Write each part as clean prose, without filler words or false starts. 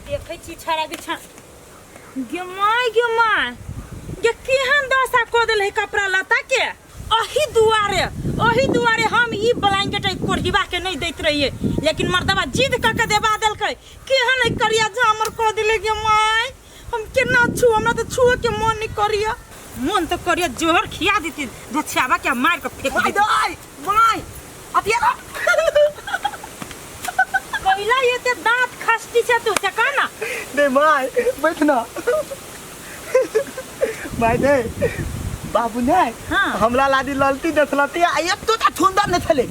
देखै छी छाड़ा के छा गे माय, गे माय, गे केहन दशा कऽ देल है कपड़ा लत्ता के। अही दुआरे, अही दुआरे हम ई ब्लैंकेट एहि कोढ़िबा के नहीं दैत रहिए, लेकिन मर्दबा जिद कऽ के देबा देलकै। केहन एहि करिया झामर कऽ देले गे माय, हम केना छू, हमरा तऽ छुए के मन नहीं करिया। मन तऽ करिया जोहर खिया देती धछियाबा के, मार के फेंक माय देती। दाय माय अतिया कैला एते दांत खसती छै तू से कह ना। नहीं my बैठ ना my. दे बाबू ने। हाँ। हमरा लादी ललती देखलती आ एक तो सुंदर नहीं छले,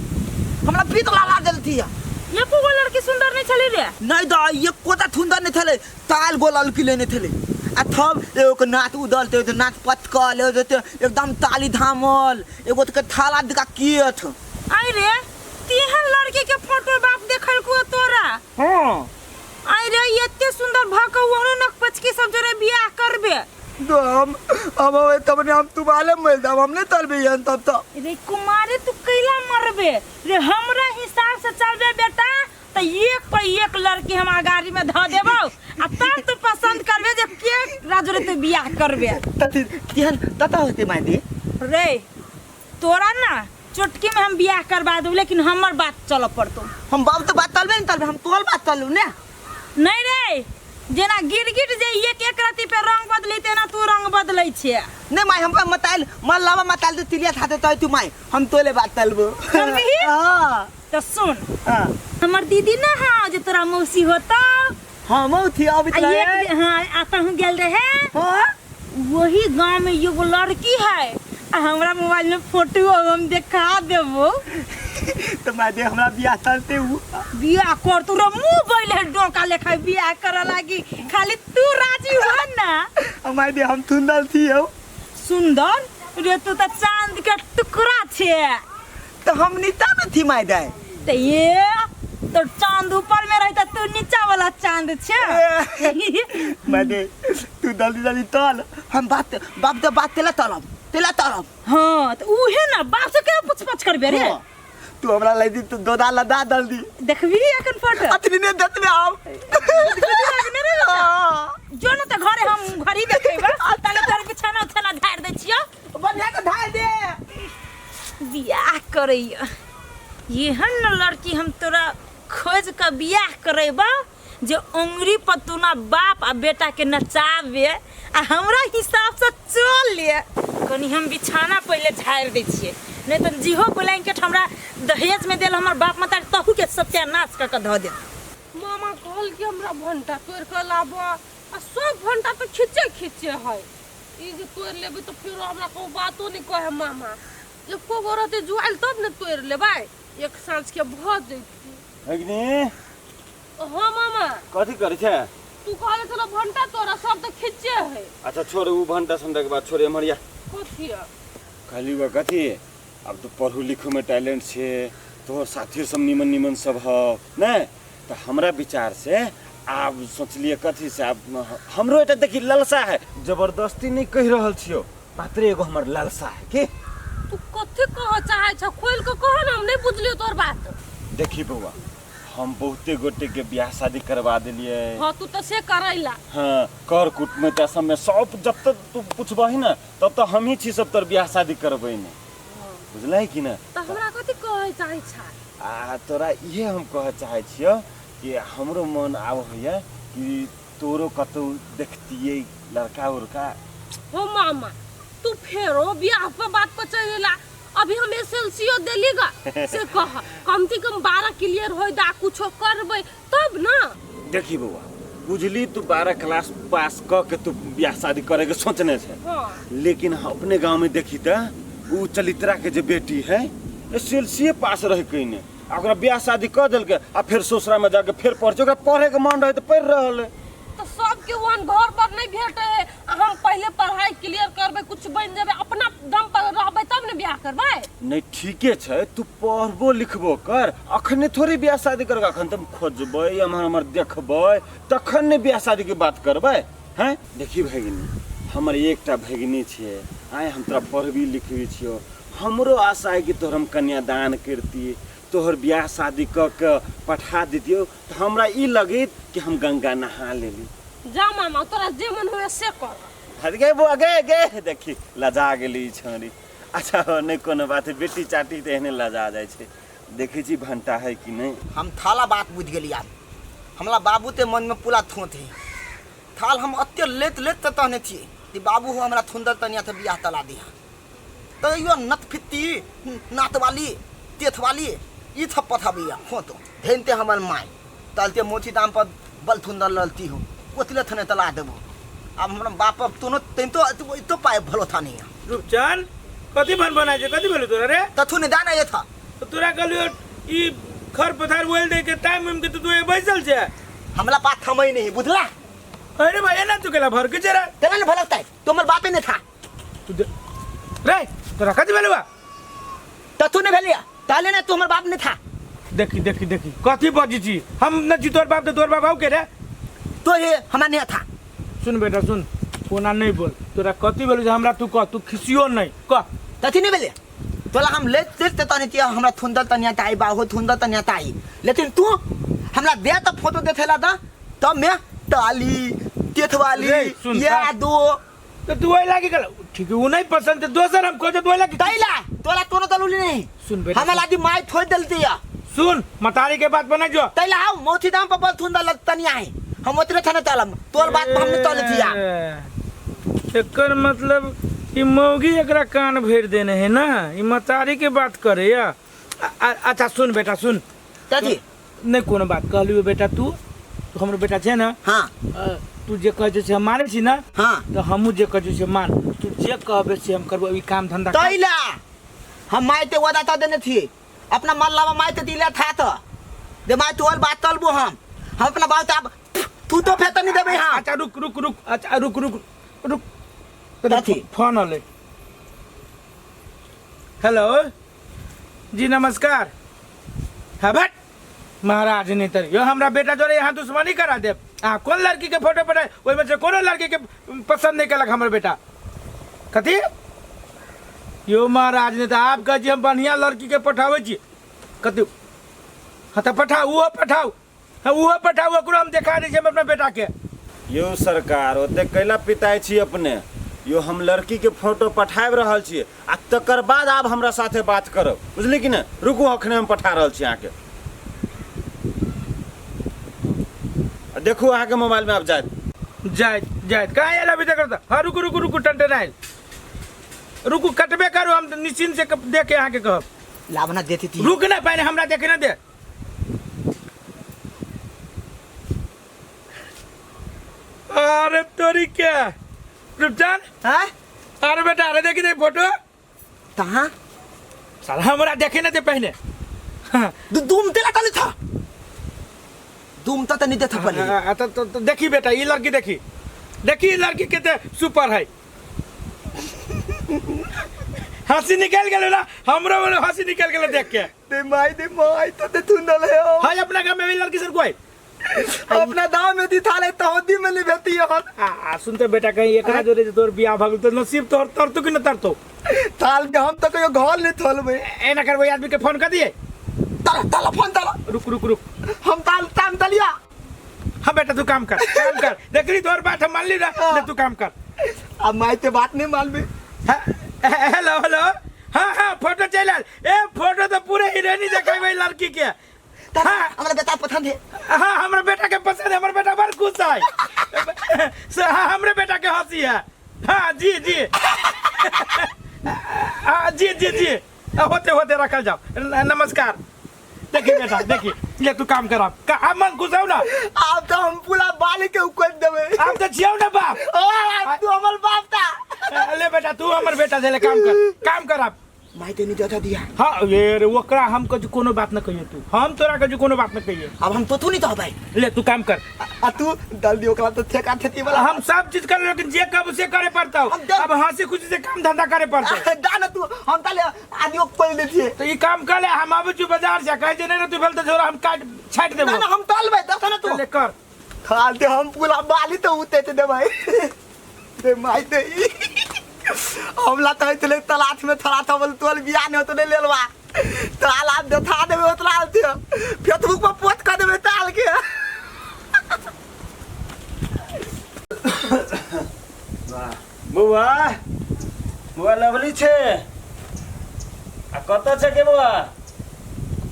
हमरा पीत लाला देलती है। एको गो लड़की सुंदर नहीं छली रे? नहीं दा, एको ता सुंदर नहीं छले। ताल गो ललकी लेने छले आ थब एगो के नाच उदल ते नाच पचकल, एगो ते एकदम ताली धामल, एगो के थाला दिका कियथ। आई रे, तेहन लड़की के फोटो बाप देखल को तोरा? हां। आई रे, एते सुंदर भक ओहनो नक पचकी सब जरे बियाह करबे? तो हम ओए तब ने हम तुम्हारे मिल दब, हम नहीं तलबे हन तब तो। रे कुमारे, तू कैला मरबे रे? हमरा हिसाब से चलबे बेटा तो एक पर एक लड़की हम अगाड़ी में ध देबो आ तब तू पसंद करबे जे के राजू रे तू बियाह करबे। तति तेहन तता होते माय दे। रे तोरा ना चुटकी में हम बियाह करवा देब, लेकिन हमर बात चल पड़तो। हम बाप तो बात चलबे नहीं चलबे, हम तोहर बात चलू ने। नहीं रे, जेना गिरगिट जे एक एक रति पे रंग बदली तेना तू रंग बदलै छे। नहीं my, हम मताइल मन लावा मताइल तो तिलिया थाते तो तू my, हम तोले बात चलबो। चलबही? हां। तो सुन। हां। हमर दीदी ना, हां, जे तोरा मौसी होता। हां मौसी अभी आ तो एक दिन, हां, आता हूं गेल रहे। हां। वही गांव में एगो लड़की है आ हमरा मोबाइल में फोटो हम देखा देबो। तो my they हमरा बियाह चलते उ। बियाह कर तोरा मुंह बैल है डोका लेखा बियाह करे लागी, खाली तू राजी हो ना। आ my they हम सुंदर थी हो। सुंदर रे, तू तो चांद के टुकड़ा छे। तो हम नीचा में थी my they. तो ये तो चांद ऊपर में रहता, तू नीचा वाला चांद छे। My they तू जल्दी जल्दी तल, हम बात बाप तो बात तेला तलब तेला तलब। हाँ तो उहे ना बाप से क्या पूछ पाछ करबे रे? हाँ। तू हमरा लै दी, तू दोदा लदा जल्दी। देखबी एखन फोटो? अतनी ने दत में आओ। हाँ। जो ना तो घरे हम घरी देखेबा, ताले तोर बिछाना उछाना झाड़ दै छियो। बढ़िया के धार दे। बियाह करैया एहन न लड़की हम तोरा खोज के बियाह करेबा जे उंगरी पर तू ना बाप आ बेटा के नचाबे आ हमरा हिसाब से चले। कनी हम बिछाना पहले झाड़ दै छियै, नहीं तो जिहो ब्लैंकेट हमरा दहेज में देल हमर बाप माता तहू के सत्यानाश कऽ के धऽ देत। मामा कहल कि हमरा भंटा तोड़ के लाबऽ आ सब भंटा तो खिचे खिचे है, ई जे तोड़ लेबै तो फेरो हमरा कोनो बातो नहीं कहे मामा। एको गो रहते जुआइल तब ने तोड़ लेबै, एक साँझ के भऽ जैती। अग्नि। हाँ मामा। कथी करै छै? तू कहले छलो भंटा तोरा सब तो खिचे है। अच्छा छोड़ उ भंटा संटा के बात छोड़, एम्हर या। कथी है? कहली वा कथी, अब तो पढ़ू लिखू में टैलेंट छे, तोहर साथियो सब निमन निमन सब हौ ने, तो हमरा विचार से आब सोचलिए कथी से आब हमरो एकटा देखी ललसा है, जबरदस्ती नहीं कहि रहल छियो, मात्र एगो हमर ललसा है कि तू कथी कह चाहे छ खोल के कह ना, हम नहीं बुझलियो तोर बात। देखी बौआ, हम बहुते गोटे के बियाह शादी करवा देलिए। हाँ तू तो से करैला। हाँ कर कुटमैता सब में सब जब तक तू पूछबही ना तब तक हम ही छी सब तोर बियाह शादी करबै ने, बुझलही कि ना? तो हमरा कथी कहै चाहै छ? आ तोरा इहे हम कह चाहै छियो कि हमरो मन आब होइए कि तोरो कतौ देखतियै लड़का उड़का। हो मामा तू फेरो बियाह पर बात पर चल गेला, अभी हम एस एल सी ओ देली गा से कह कम से कम 12 क्लियर होय दा कुछो करबै तब ना। देखी बौआ बुझली तू 12 क्लास पास क के तू बियाह शादी करे के सोचने छे। हाँ। लेकिन हम अपने गांव में देखी त उ चलित्रा के जे बेटी है एस एल सी पास रह के ने आ ओकरा बियाह शादी क देलके आ फिर ससुरा में जाके फिर पढ़ छै, ओकरा पढ़े के मन रहे त पढ़ रहल है। तो सबके वहन घर पर नहीं भेटे है, आ हम पहले पढ़ाई क्लियर करबै कुछ बन जेबै अपना दम पर रहबै तब ने बियाह करबै। नहीं ठीके छै, तू पढ़बो लिखबो कर, अखने थोड़ी बियाह शादी करबै, अखन त हम खोजबै एम्हर एम्हर देखबै तखन ने बियाह शादी के बात करबै हैं। देखी भगिनी हमर एकटा भगिनी छियै, आइ हम तोरा पढ़बी लिखबी छियौ, हमरो आशा है कि तोहर हम कन्यादान करती, तोहर बियाह शादी कऽ के पठा दितियौ तऽ हमरा ई लगैत कि हम गंगा नहा लेली। जा मामा, तोरा जे मन हुए से कर। हट गे बौआ, गे गे, देखी लजा गेली ई छौड़ी। अच्छा हो, नहि कोनो बात है, बेटी चाटी तऽ एहने लजा जाइ छै। देखै छी भंटा है कि नहि। हम थाला बात बुझि गेली आब। हमरा बाबू ते मन में पूरा थोत है। थाल हम अत्ते लेत लेत तऽ तहने छियै कि बाबू हो हमरा थुंदर तनिया से बियाह तला दिहा। तैयो नत फित्ती नात वाली तेथ वाली ई थप पथाबैया फोतो धेनते हमर माय तलते मोची दाम पर बल थुंदर ललती हो ओतले थने तला देबो। अब हमरा बाप अब तोनो तेन तो तो पाए भलो था नहीं। रूपचंद कथी बन बनाय छै, कथी भेलो तोरा रे? तथु ने दाना ये था। तो तोरा कहलियो ई खर पथार बोल दे के टाइम उम के तो तू बैसल छै। हमरा पास थमई नहीं बुझला। अरे भाई एना तू केला भर के जरा तेना ने भलकता है तोमर बापे ने था। तू दे रे तोरा कथी भेलो बा? तथु ने भेलिया ताले ने तू हमर बाप ने था। देखी देखी देखी कथी बजी छी हम न छी तोर बाप त तोर बाप आउ के रे? तो ये हमरा नहीं था। सुन बेटा सुन, कोना नहीं बोल, तोरा कथी भेलो जे हमरा तू कह, तू खिसियो नहीं कह। कथी नहीं भेले तोला हम लेत लेत तनी तिया हमरा थुंदल तनिया ताई बाहो थुंदल तनिया ताई, लेकिन तू हमरा दे त फोटो देखेला दा तब मैं ताली तेथवाली रे, सुन, या दो तो तू ओइ लागी गेल ठीक है, उ नहीं पसंद त दोसर हम खोजत ओइ लागी तैला तोला तोनो तलुली नहीं। सुन बेटा, हमरा लागी my थोड़ देलती या। सुन मतारी के बात बना जो तैला आओ मोथी दाम पर बल थुंदल तनिया है हम ओतरे थने तलम तोर बात हम नहीं तले थिया। एकर मतलब ई मौगी एकरा कान भर देने है ना, ई मतारी के बात करे या। अच्छा सुन बेटा सुन। कथी? नहीं कोनो बात कहलियो बेटा, तू तू हमरो बेटा छै ना? हाँ। तू जे कहै छै से हम मानै छी ना? हाँ। तो हमहूँ जे कहै छी से मान, तू जे कहबे से हम करबो, ई काम धंधा कर। तैला हम my ते वादा त देने थी अपना मन लावा my ते दिले था त दे my तोर बात तलबो हम अपना बात अब तू तो फेर नहीं देबे। हाँ। अच्छा रुक रुक रुक, अच्छा रुक रुक रुक, कथी? फोन अलै। हेलो जी नमस्कार। हाँ भट महाराज नहीं तर यो हमरा बेटा जोरे यहाँ दुश्मनी करा देब। आ कौन लड़की के फोटो पठाए ओहिमे से कोनो लड़की के पसंद नहीं कलक हमर बेटा। कथी यो महाराज नहीं तो आप कह हम बढ़िया लड़की के पठाबै छी। कथी? हाँ तो पठाउ, उहो पठाउ, हाँ उहो पठाउ, ओकरो हम देखा दै छी हम अपना बेटा के। यो सरकार ओते कैला पिताइ छी अपने? यो हम लड़की के फोटो पठाबि रहल छी आ तकर बाद आब हमरा साथे बात करब, बुझली कि ने? रुकू अखने हम पठा रहल छी अहाँके। आ देखू अहाँके मोबाइल में आब जायत। जायत जायत कहाँ आयल अभी तक? हाँ रुकू रुकू रुकू टनटन आयल, रुकू कटबे करू हम निश्चिंत से देख के अहाँके कहब। लावना देती थी। रुक ना पहले हमरा देखे ना दे। अरे तोरी क्या रुपचान? हाँ? अरे बेटा अरे देखी दे फोटो। कहाँ? साला हमरा देखे ना दे पहले। हाँ। दुम तेला तले था, दुम तो नहीं देता पहले। हाँ, तो देखी बेटा ये लड़की देखी, देखी ये लड़की कितने सुपर है। हंसी निकल गेलो ना हमरो बोले हंसी निकल गेलो देख के। दे माई दे माई तो दे थुंदल है। हाय अपना गांव में भी लड़की सर कोई अपना गांव में दी थाले तो होदी में नहीं भेती है। आ सुनते बेटा कहीं एकरा जोरे जे तोर बियाह भगल तो नसीब तोर तर तो कि न तर तो थाल के हम तो कहियो घर नहीं थोलबे। एना करबो आदमी के फोन कर दिए। ताला ताला फोन ताला। रुक रुक रुक हम ताल ताम तलिया। हाँ बेटा तू काम कर, काम कर, देख रही तोर बात हम मान ली ना, ले तू काम कर। अब माई ते बात नहीं मानबे। हेलो हेलो हाँ हाँ फोटो चल आयल। ए फोटो तो पूरे हीरोइनी देखेबै लड़की के। हाँ हमरा बेटा पसंद है। हाँ हमरा बेटा के पसंद है, हमर बेटा बड़ खुश है। हाँ हमरे बेटा के हंसी है। हाँ जी जी हाँ जी जी जी होते होते रखल जाओ। नमस्कार। देखिए बेटा देखिए ले तू काम कर आप मन खुश हो ना? आप तो हम पूरा बाल के उकोड़ देबे। आप तो छियो ना बाप। ओ आप तू हमर बाप था। ले बेटा तू हमर बेटा से ले काम कर, काम कर आप। माई ते नहीं देता दिया। हाँ ये रे ओकरा हम कछु कोनो बात न कहिए, तू हम तोरा कछु कोनो बात न कहिए। अब हम तो तू नहीं तो भाई। ले तू काम कर। आ तू डाल दियो ओकरा तो ठेका ठेकी वाला। हम सब चीज कर लेकिन जे कब से करे पड़ता हो। अब हंसी खुशी से काम धंधा करे पड़ता। दा ना तू हम ताले आदियो खोल देथिए। तो ये काम कर ले, हम आबै छी बाजार से कहे जे नहीं तू भेल तो झोरा हम काट छाट देबो। ना ना हम तालबे दस ना तू। ले कर। खाल दे हम पूरा बाली तो उते ते देबै। दे माई दे हमला तो इतने तलाश में थरा था बोल तोल बियाह नहीं तो नहीं लेलवा। ताल आब देखा देबै ओतला आलते फेसबुक पर पोस्ट कऽ देबै ताल के। बौआ, बौआ लवली छै आ कतऽ छै के बौआ?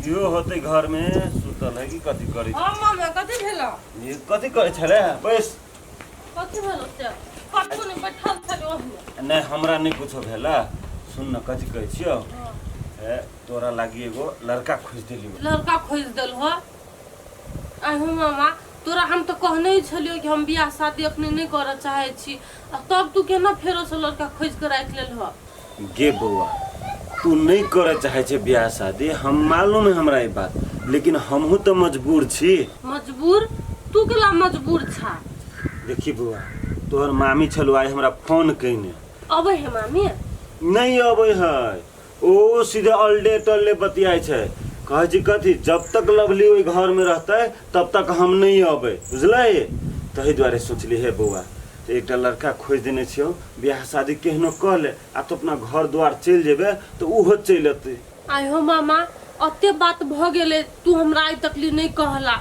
यो होतै घर में सुतल है कि कथी करै छै? हाँ मामा, कथी भेल? ये कथी करै छलै? बैस। कथी भेल से? कतौ नहि, बैठल छलै ओहने। नहि, हमरा नहि कुछो भेल। सुन न, कथी कहै छियौ, ए तोरा लागी एगो लड़का खोजि देलियौ। लड़का खोजि देलहो? आहो मामा, तोरा हम तऽ कहने ही छलियौ कि हम बियाह शादी अखने नहि करऽ चाहै छी, आ तब तू केना फेरोसँ लड़का खोजि कऽ राखि लेलह? गे बौआ, तू नहि करऽ चाहै छै बियाह शादी, हम मालूम है हमरा ई बात, लेकिन हमहूँ तऽ मजबूर छी। मजबूर? तू केला मजबूर छा? देखी बौआ, तोहर मामी छलौ आइ हमरा फोन कयने। अबै है मामी? नहि अबै है, ओ सीधे अल्डे टल्डे बतियाइ छै। कहै छै कथी, जब तक लवली ओहि घरमे रहतै तब तक हम नहि अबै, बुझलै? ताहि दुआरे सोचली हे बौआ, तऽ एकटा लड़का खोजि देने छियौ, बियाह शादी केहनो कऽ ले आ तो अपना घर द्वार चलि जेबै तऽ ओहो चलि अतै। आइ हो मामा, अते बात भऽ गेलै, तू हमरा आइ तकली नहि कहला।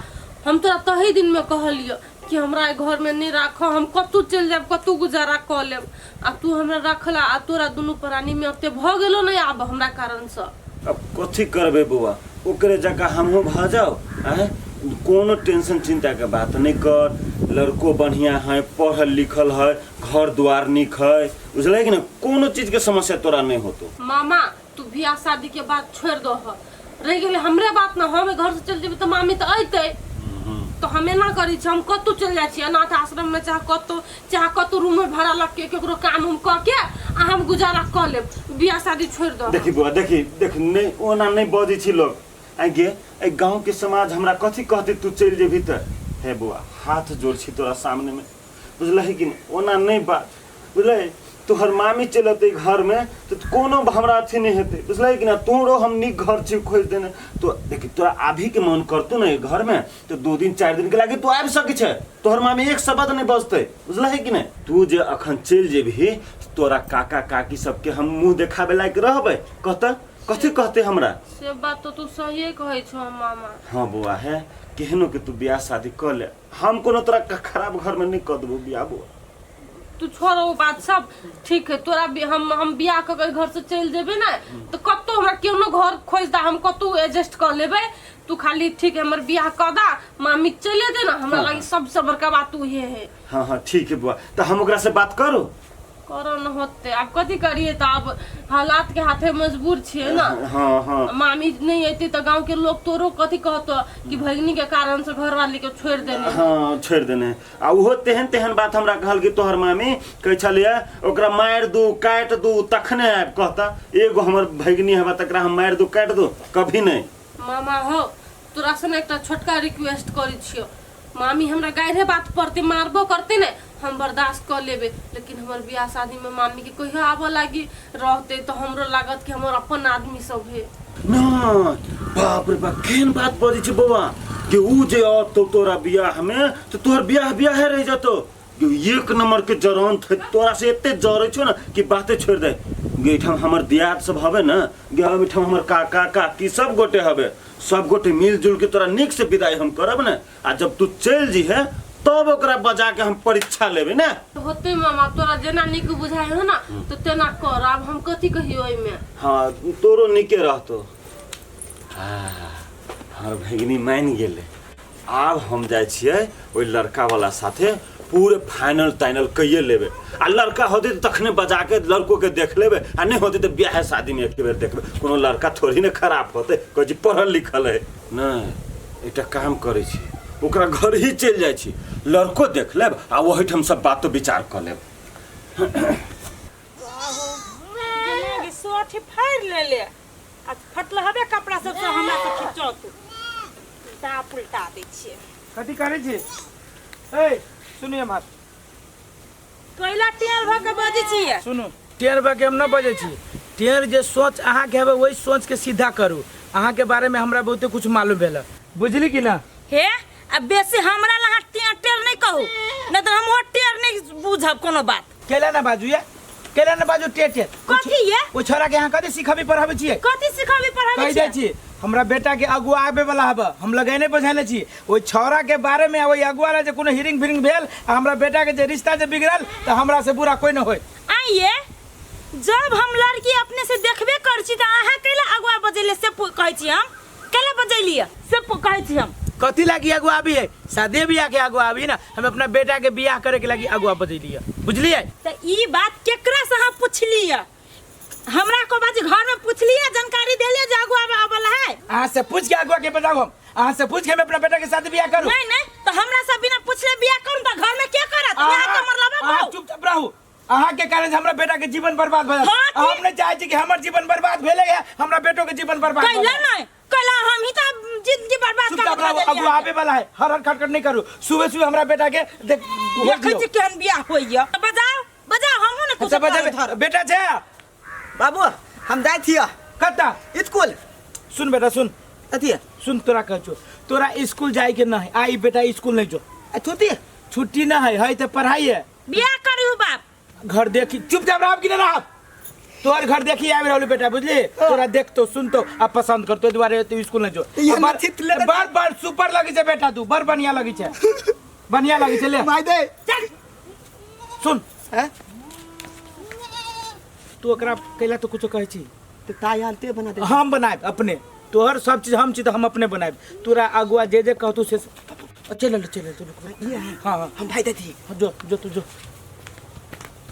हम तोरा तही दिनमे कहलियौ कि हमरा एहि घरमे नहि राखऽ, हम कतहु चलि जायब, कतहु गुजारा कऽ लेब, आ तू हमरा रखला, आ तोरा दुनू प्राणीमे ओते भऽ गेलो नहि आब हमरा कारणसँ। अब कथी करबै बौआ, ओकरे जकाँ हमहूँ भऽ जाउ? आँय, कोनो टेंशन चिन्ताके बात नहि कर। लड़को बढ़िआँ है, पढ़ल लिखल है, घर द्वार नीक है, बुझलै कि नहि? कोनो चीजके समस्या तोरा नहि होतो। मामा, तू बियाह शादी के बात छोड़ दो। रहि गेलै हमरे बात ने, हम घर से चलि जेबै तऽ मामी तऽ अयतै। तऽ हम एना करै छी, हम कतहु चलि जाइ छी अनाथ आश्रम में, चाहे कतहु, चाहे कतहु रूम में भाड़ा लग के केकरो काम उम कऽ के आ हम गुजारा कऽ लेब। बियाह शादी छोड़ि दो। देखी बौआ, देखी देख, नहि ओना नहि बजै छी लोग। आइ गे, एहि गाँवके समाज हमरा कथी कहतै तू चलि जेबही तऽ? हे बौआ, हाथ जोड़ छी तोरा सामनेमे, बुझलही कि नहि? ओना नहि बात, बुझलही? तोहर मामी चलि अतै घरमे तऽ कोनो हमरा अथी नहि हेतै, बुझलही कि नहि? तोरो हम नीक घर छी खोजि देने। तो देखी, तोरा आबहीके मन करतौ ने घरमे तऽ 2 दिन 4 दिनके लागि तू आबि सकै छै, तोहर मामी एक शब्द नहि बजतै, बुझलही कि नहि? तू जे अखन चलि जेबही, तोरा काका काकी सबके हम मुँह देखाबे लायक रहबै? कहतऽ, कथी कहतै हमरा? से बात तऽ तू सहिए कहै छौ मामा। हाँ बौआ, हे केहनो के तू बियाह शादी कऽ ले, हम कोनो तोरा खराब घरमे नहि कऽ देबौ बियाह बौआ। तू छोड़ ओ बात सब, ठीक है। तोरा हम बियाह कऽ के घर से चलि जेबै ने तऽ कतहु हमरा केहनो घर खोजि दा, हम कतहु एडजस्ट कऽ लेबै। तू खाली ठीक है हमर बियाह कऽ दा, मामी चलि एतै ने, हमरा लागी सबसँ बड़का बात उहे है। हाँ हाँ, ठीक है बुआ, तऽ हम ओकरा से बात करू? करऽ न होते, आब कथी करिए, तऽ आब हालात के हाथे मजबूर छियै ने। हाँ हाँ। मामी नहीं अयतै तऽ गाँव के लोग तोरो कथी कहतो कि भगिनी के कारण से घरवाली के छोड़ि देने। हाँ, छोड़ि देने। आ ओहो तेहन तेहन बात हमरा कहल कि तोहर मामी कहै छलियै ओकरा मारि दू काटि दू तखने आबि कहता। एगो हमर भगिनी हेबा तकरा हम मारि दू काटि दू? कभी नहि। मामा हो, तोरा से ने एकटा छोटका रिक्वेस्ट करै छियौ। मामी हमरा गाढ़े बात पड़तै, मारबो करतै ने, हम बर्दाश्त कऽ लेबै, लेकिन हमर बियाह शादीमे मामीके कहियो आबऽ लागी रहतै तऽ हमरो लागत कि हमर अपन आदमी सब है। नहि, बाप रे बाप, केहन बात बजै छै बौआ कि ऊ जे अतौ तोरा बियाहमे तऽ तोहर बियाह बियाहे रहि जेतौ। एक नंबर के जरौन थे, तोरा से एते जरै छौ ने कि बाते छोड़ि दे। गे एहिठाम हमर दियाद सब हवे ने, गे एहिठाम हमर काका काकी सब गोटे हवे, सब गोटे मिलजुल के तोरा नीक से विदाई हम करब ने। आ जब तू चलि जइहे तब ओकरा बजा के हम परीक्षा लेबै ने। होतै मामा, तोरा जेना नीक बुझाइ हो ना तऽ तेना कर, आब हम कथी कहियो एहिमे। हाँ, तोरो नीके रहतो। हमर भगिनी मानि गेलै। आब हम जाइ छियै ओहि लड़का वाला साथे पूरे फाइनल ताइनल कैये लेबै, आ लड़का होतै तऽ तखने बजा के लड़को के देख लेबै, आ नहि होतै तऽ बियाहे शादीमे एक बेर देखबै। कोनो लड़का थोड़ी ने खराब होतै, कहै छी पढ़ल लिखल है। नहि, एकटा काम करै छी, ओकरा घर ही चलि जाइ छी, लड़को देख लेब आ ओहिठाम सब बातो विचार कऽ लेब। सोठी फाड़ि लेले आ फटलहबे कपड़ा सबसँ हमरा से खिचत, उल्टा पुल्टा दै छियै। कथी करै छी? ए सुनिए मात। कैला टेल भऽ के बजै छियै? सुनू, टेढ़ भऽ के हम नहि बजै छी। टेढ़ जे सोच अहाँके हेबै ओहि सोचके सीधा करू। अहाँके बारेमे हमरा बहुते कुछ मालूम भेल, बुझली कि ना? हे, आ बेसी हमरा लग अहाँ टेढ़ टेढ़ नहि कहू, नहि तऽ हम ओ टेढ़ नहि बुझब कोनो बात। केला ना बाजू या? केना ने बाजू टेढ़ टेढ़। कथी ये? ओ छोरा के अहाँ कथी सिखबी पढ़ाबै छियै? कथी सिखबी पढ़ाबै कहि दै छी हमरा बेटा के अगुआ आबे वाला हब, हम लगेने बुझेने छी ओहि छौड़ा के बारे में। ओहि अगुआ ला जे कोनो हिरिंग फिरिंग भेल आ हमरा बेटा के जे रिश्ता जे बिगड़ल तऽ हमरा से बुरा कोई न होय। आइए जब हम लड़की अपने से देखबे कर छी त अहाँ कैला अगुआ बजेले से कहै छी हम? कैला बजेलिए से कहै छी हम? कथी लागी अगुआ आबी है? शादी बियाह के अगुआ आबी ना, हम अपना बेटा के बियाह करे के लागी अगुआ बजेलिए, बुझलिए? त ई बात केकरा से अहाँ पुछलिए? हमरा को बाजी घर में पुछलिए, जानकारी देलिए जे अगुआ आबल है? अहाँ से पूछ के अगुआ के बताऊ हम? अहाँ से पूछ के हम अपना बेटा के शादी बियाह करू? नहीं नहीं, तो हमरा से बिना पूछले बियाह करू त घर में के करत? यहाँ के मरलबा अहाँ बहु। चुपचाप रहू। अहाँ के कारण से हमरा बेटा के जीवन बर्बाद भऽ जायत। हाँ, हम नहीं चाहे छी कि हमर जीवन बर्बाद भेलै है, हमरा बेटो के जीवन बर्बाद भऽ कैला जायत। नहीं, कैला हम ही तो जिंदगी बर्बाद कर चुपचाप रहू, देलियै। अगुआ आबे वाला है, हर हर खटखट नहीं करू। सुबह सुबह हमरा बेटा के देख देखै छी केहन बियाह होइया। बजाओ बजाओ, हमहूँ ने कुछ अच्छा बजाबे। बेटा छै बाबू, हम जाइ छियै। कतऽ? स्कूल। सुन बेटा सुन। अथी सुन, तोरा कहै छौ तोरा स्कूल जाय के नहीं आई बेटा, स्कूल नहीं जो। आ छुट्टी? छुट्टी ना है, है तो पढ़ाई है। बियाह करू बाप। घर देखी चुपचाप रहब कि नहीं रहब? तोहर घर देखी आबि रहल बेटा, बुझली? तोरा देखतो सुनतो आ पसंद करतो, दुआरे तू स्कूल नहीं जो। ये नथित ले। बड़ बड़ सुपर लगी छै बेटा, तू बड़ बढ़िया लगी छै, बढ़िया लगी छै। ले माय दे। चल। सुन। हैं? तू ओकरा कैला तो कुछो कहै छी? तो ताई आलते बना दे। हम बनायब अपने, तोहर सब चीज हम छी तऽ हम अपने बनायब। तोरा अगुआ जे जे कहतौ से चलि चल चलि चल। ये है। हाँ हाँ। हम भाई दे। जो जो तू जो।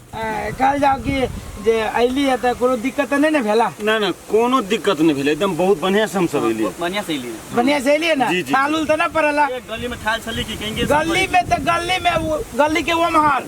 कहल जाओ कि जे अयली है तऽ कोनो दिक्कत तऽ नहि ने भेला? ना ना, कोनो दिक्कत नहीं भेलै, एकदम बहुत बढ़िया से हम सब एलियै। बढ़िया से एलियै। बढ़िया से अयलियै ने? जी, जी। थाल उल तऽ नहि पड़ला? ए, गली में थाल छली कि कहीं गली में तऽ गली में गली के ओम्हर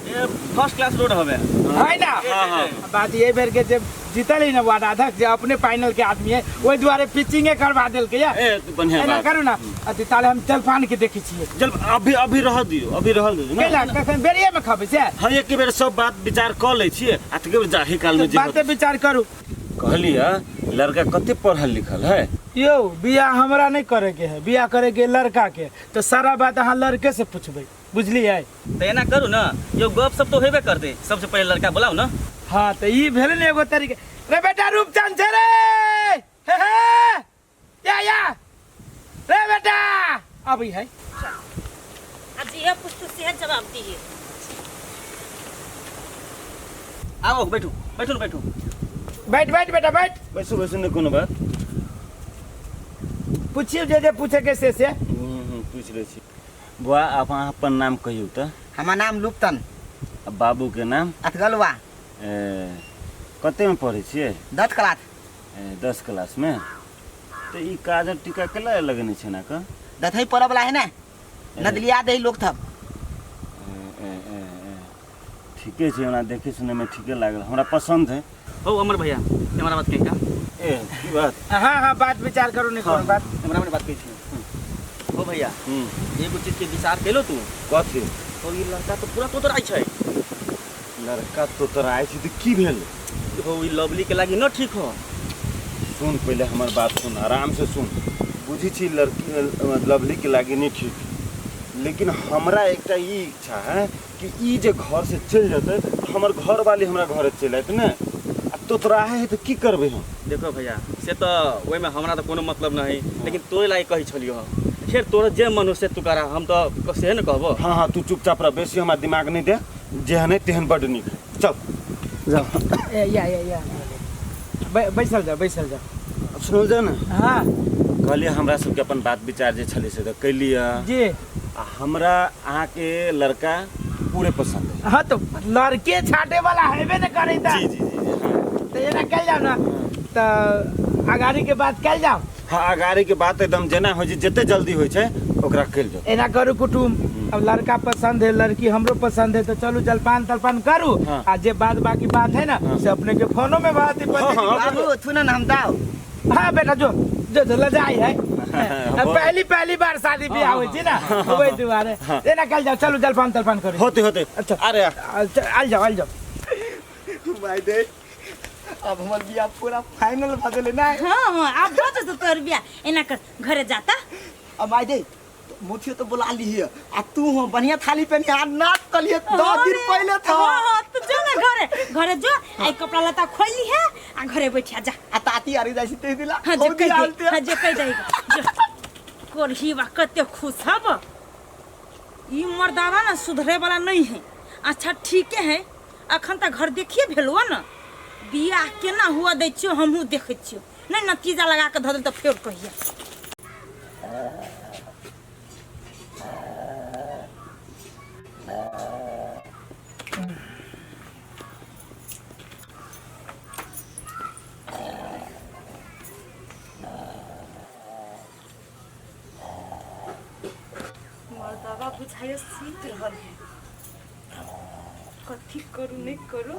फर्स्ट क्लास रोड हवे है ना? हाँ हाँ। बात ये बेर के जे जीतल है ना वार्ड अध्यक्ष, जे अपने फाइनल के आदमी है, ओहि दुआरे पिचिंगे करवा देलकै या। ए तो बढ़िया एना बात। करू ना अथी, ताले हम जलपान के देखै छियै। जल अभी अभी रह दियौ, अभी रह दियौ ना। कैला कखन बेरिये में खबै से? हाँ, एक बेर सब बात विचार कऽ लै छियै आ तकर बाद जाही काल में जे बाते विचार करू। कहलियै लड़का कते पढ़ल लिखल है? यौ बियाह हमरा नहीं करे के है, बियाह करे के लड़का के, तो सारा बात अहाँ लड़के से पूछबै, बुझलियै? तऽ एना करू ने यौ, गप सब तो हेबे करतै, सबसे पहिले लड़का बोलाउ ने। हाँ तऽ ई भेल ने एगो तरीका। रे बेटा रूपचंद छै रे, हे हे या या रे बेटा अबै है। आ जे पूछतू सेहे जवाब दिहे। आबो बैठू बैठू ने बैठू। बैठ बैठ बेटा बैठ। बैसू बैसू ने कोनो बात। पूछियो जे जे पूछे के से से। पूछि लै छी। बुआ आप अहाँ अपन नाम कहियौ तऽ। हमर नाम लुप्तन। आ बाबू के नाम? अथगलवा। ए, कते में पढ़ै छियै? 10 क्लास। ए, 10 क्लास में। तऽ ई काजर टीका केला लगेने छै ना कऽ? दथई पड़ऽ वाला है ना, नदलिया दे लोग थब। ए, ए, ए, ए, ठीके छै, हमरा देखै सुनैमे ठीके लागल, हमरा पसन्द है। हो अमर भैया, हमरा बात कही का? ए की बात? हाँ हाँ, बात विचार करू नहीं कोनो बात। हमरा बात कहै छी। हो भैया, हम्म। एगो चीज के विचार केलो तू? कथी? हो ई लड़का तो पूरा तोतराइ छै। लड़का तोतराइ छै तऽ की भेल? हो ई लवली के लागी न ठीक हो। सुन पहिले हमर बात सुन, आराम से सुन। बुझी छी लड़की लवली के लागी नहीं ठीक, लेकिन हमरा एकटा ई इच्छा है कि ई जे घर से चलि जेतै तऽ हमर घर वाली हमरा घरे चलि आयत ने। आ तोतराहे है तऽ की करबै हम? देखो भैया, से तऽ ओहिमे हमरा तऽ कोनो मतलब नहीं, लेकिन तोरे लागि कहै छलियो हँ। खैर तोरा जे मन हो से तू करा, हम तऽ सेहे ने कहबो। हाँ हाँ, तू चुपचाप रह, बेसी हमरा दिमाग नहीं दे, जेहन है तेहन बड्ड नीक। चल जाओ। ए या या या बैसल जा बैसल जा। सुनल जा ने? हाँ। कहलियै हमरा सबके अपन बात विचार जे छलै से तऽ कैलियै जी। आ हमरा अहाँके लड़का पूरे पसंद है। हाँ तो लड़के छाटे वाला हेबे ने करे ता। जी जी जी जी हाँ। तो एना कल जाओ ना तो अगाड़ी के बात कल जाओ। हाँ अगाड़ी के बात एकदम जेना होइ छै, जते जल्दी होइ छै ओकरा कल जाओ। एना करू कुटुम, अब लड़का पसंद है, लड़की हमरो पसंद है, तो चलू जलपान तलपान करू। हाँ। आ जे बात बाकी बात है ना हाँ। से अपने के फोनो में बात ही हाँ, हाँ। बाबू थू ना हम दाओ। हाँ बेटा जो जो जो लजाई है। अब पहली पहली बार शादी ब्याह होइ छै ना, ओहि दुआरे एना कल जाओ, चलू जलपान तलपान करू। होते होते। अच्छा। अरे आल जाओ आल जाओ। भाई दे, अब हमर बियाह पूरा फाइनल भ गेलै ना। हाँ हाँ, आब भऽ जेतौ तोहर बियाह। एना कर घरे जाता। अब माय दे, मुठियो तो बुला ली आ तू हो बढ़िया थाली पे आ नाच कलिए 10 दिन पहले था। हाँ हाँ, तू तू जो ना घरे घरे जो आई कपड़ा लत्ता खोली है आ घरे बैठिया जा आ ताती आरी जाइ छी ते दिला हाँ जो हौदी कह आलते। दे हाँ जो कह दे जो कोरहीवा कते खुश हब ई मर्दावा ना सुधरे वाला नहीं है। अच्छा ठीके है अखन तक घर देखिए भेलुआ ना बियाह केना हुआ दै छियो हमहूँ देखै छियो नहीं नतीजा लगा के धऽ देल तऽ फेर कहिया। मर्दावा बुझाइयो सीत रहल है कथी करू नहीं करू।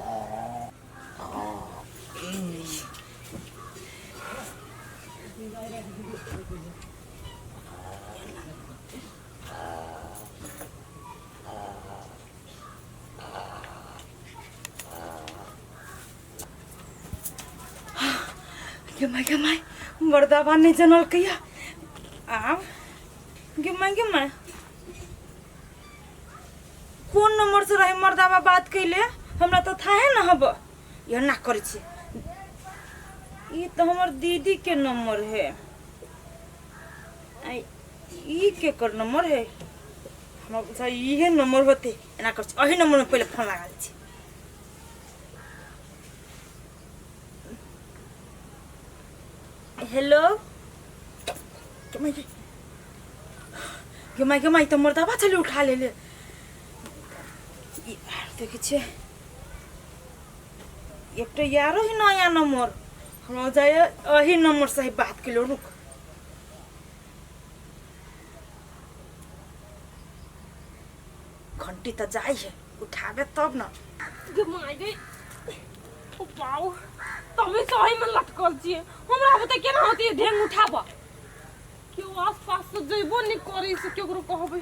गे माय गे माय मर्दावा नहीं जनल कहिया आब गे माय गे माय कोन नंबर से रहे मर्दावा बात कैले हमरा तो थाहे न हब एना करै छी ई तो हमर दीदी के नंबर है आ ई केकर नंबर है हमरा बुझा इहे नंबर होते एना करै छी एही नंबर में पहिले फोन लगा दै छी। हेलो गे माय गे माय तऽ मर्दावा छलै उठा लेले ई आर देखै छियै एकटा यारो ही नया नंबर हमरा जाय एही नंबर से ही बात केलो रुक। घंटी तऽ जाइ है उठाबे तब न। गे my गे ओ बाऊ तमे सही में लटकल छियै हमरा बता केना होती ढेंग उठाब केओ आस पास से जइबो नहीं करे से केकरो कहबै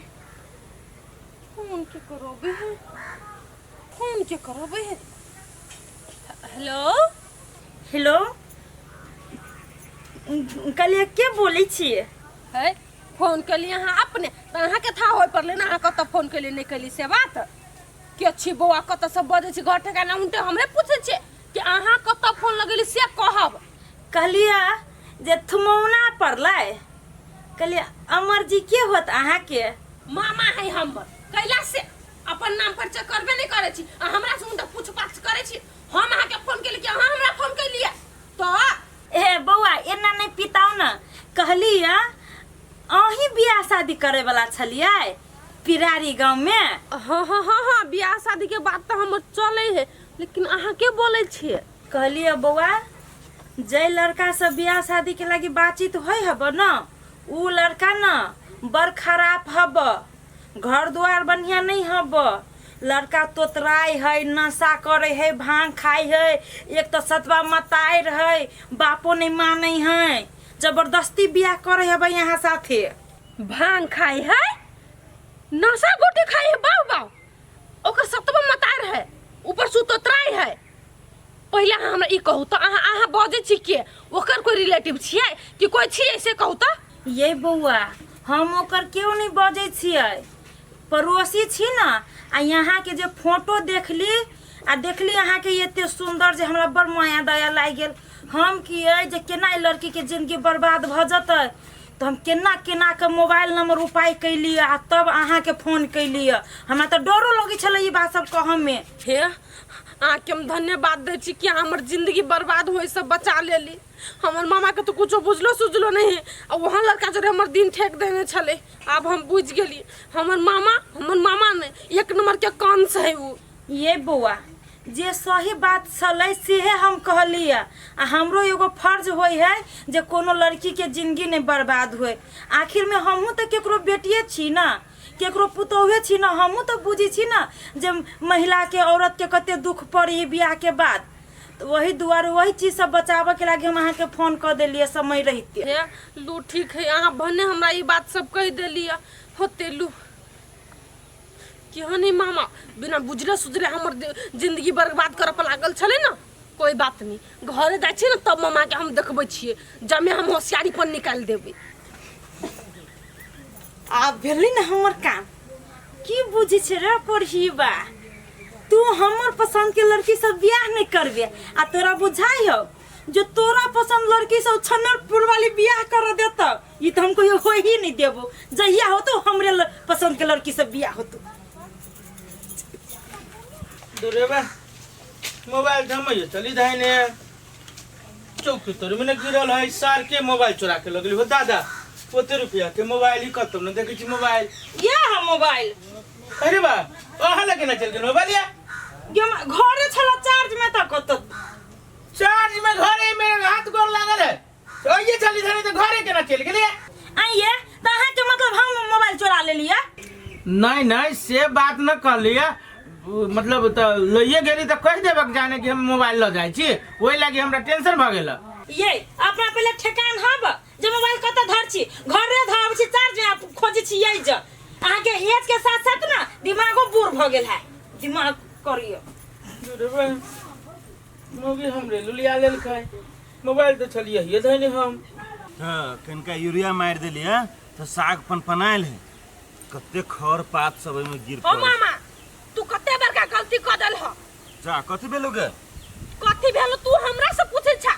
फोन के करबै है फोन के करबै है। हेलो हेलो कहलियै के बोलै छियै? है फोन केलियै अहाँ अपने तऽ अहाँके था होय पड़लै ने अहाँ कतऽ फोन केलियै नहि केलियै से बात के छी बौआ कतऽ से बजै छी घर ठेकाना उनटे हमरे पूछै छियै कि अहाँ कतऽ फोन लगेली से कहब। कहलियै जे थुमौना पड़लै कहलियै अमर जी के होत अहाँके? मामा है हमर कैला से अपन नाम परिचय करबे नहीं करै छी आ हमरा से उनटा पूछ पाछ करै छी। हम अहाँके फोन केली कि अहाँ हमरा फोन केलियै तऽ ए बौआ एना नहीं पिताओ न कहलियै अहीं बियाह शादी करे वाला छलियै पिरारी गाँव में? हाँ हाँ हाँ हाँ बियाह शादी के बात तऽ हमर चलै है लेकिन अहाँ के बोलै छियै? कहलियै बौआ जै लड़का से बियाह शादी के लागी बातचीत होइ हब न उ लड़का न बड़ खराब हब घर द्वार बढ़िया नहीं हब लड़का तोतराय है नशा करे है भांग खाय है एक तो सतवा मताय है बापो नहीं माने है जबरदस्ती बियाह करे हब यहाँ साथे। भांग खाय है नशा गोटी खाय है बाऊ बाऊ ओकर सतवा मतार है ऊपर से तोतराय है। पहिले अहाँ हमरा ई कहू तऽ अहाँ अहाँ बजै छी के ओकर कोई रिलेटिव छियै कि कोई छियै से कहू तऽ। ये बौआ हम ओकर केओ नहीं बजै छियै पड़ोसी छी न आ यहाँ के जे फोटो देखली आ देखली अहाँ के एते सुंदर जे हमरा बड़ माया दया लागि गेल। हम की अइ जे केना ई लड़की के जिंदगी बर्बाद भऽ जेतै तऽ हम केना केना के मोबाइल नंबर उपाय कैली आ तब अहाँ के फोन कैली। हमरा तऽ डरो लगै छलै ई बात सब कहऽ में। हे अहाँके हम धन्यवाद दै छी कि अहाँ हमर जिंदगी बर्बाद होय से बचा लेली। हमर मामा के तो कुछो बुझलो सुझलो नहीं है आ वहाँ लड़का जरे हमर दिन ठेक देने छलै। आब हम बुझि गेली हमर मामा नहीं एक नंबर के कंस है उ। ये बौआ जे सही बात छलै सेहे हम कहलियै आ हमरो एगो फर्ज होइ है जे कोनो लड़की के जिंदगी नहीं बर्बाद होय। आखिर में हमहूँ तऽ केकरो बेटिए छी न केकरो पुतोहे छी न हमहूँ तऽ बुझै छी न जे महिला के औरत के कते दुख पड़ी बियाह के बाद। तऽ वही दुआरे वही चीज सब बचाबऽ के लागी हम अहाँके फोन कऽ देलियै समय रहिते। हे लू ठीक है अहाँ भने हमरा ई बात सब कहि देलियै होते लू केहन है मामा बिना बुझले सुझले हमर जिंदगी बर्बाद करऽ पर लागल छलै न। कोई बात नहीं घरे जाइ छियै न तब मामा के हम देखबै छियै जमे हम होशियारी पर निकालि देबै। आब भेलै न हमर काम की बुझै छै रे कोरहीबा तू हमर पसंद के लड़की से बियाह नहीं करबे आ तोरा बुझाई हो जो तोरा पसंद लड़की से छन्नरपुर वाली बियाह कर देता, ई तो हमको हो ही नहीं देबो। जहिया हो तो हमरे पसंद के लड़की से बियाह होतो। दुरेबा मोबाइल थमैयो चली धाइने चौकी तोर में गिरल है, सार के मोबाइल चोरा के लगली हो दादा। ओते रुपया के मोबाइल ही कतौ न देखै छी मोबाइल। ये है मोबाइल। अरे बा अहाँ लगे ना चल गेल मोबाइल या घरे छला चार्ज में त कत चार्ज में घरे में हाथ गोर लागल है तो ये चली धरे तो घरे केना चल गेलिए। आइए त अहाँ के मतलब हम मोबाइल चोरा लेलिए? नहीं नहीं से बात न कहलिए, मतलब त लइए गेली त कहि देबक जाने कि हम मोबाइल ल जाइ छी, ओहि लागि हमरा टेंशन भ गेल। ये अपना पहले ठेकान हब जे मोबाइल कत धर छी, घरे धर छी चार्ज में खोजे छी यही ज। अहाँ के एज के साथ साथ ना दिमागो बूढ़ भ गेल है, दिमाग करियो। मोगी हमरे लुलिया लेलकै मोबाइल तो छलिए ये धैने हम। त कनिका यूरिया मारि देलिए त साग पनपनायल है, कते खर पात सब ओहिमे गिर ओ पड़ल। मामा तू कते बड़का गलती क देल ह। जा कथी भेलो गे? कथी भेलो तू हमरा से पूछै छा?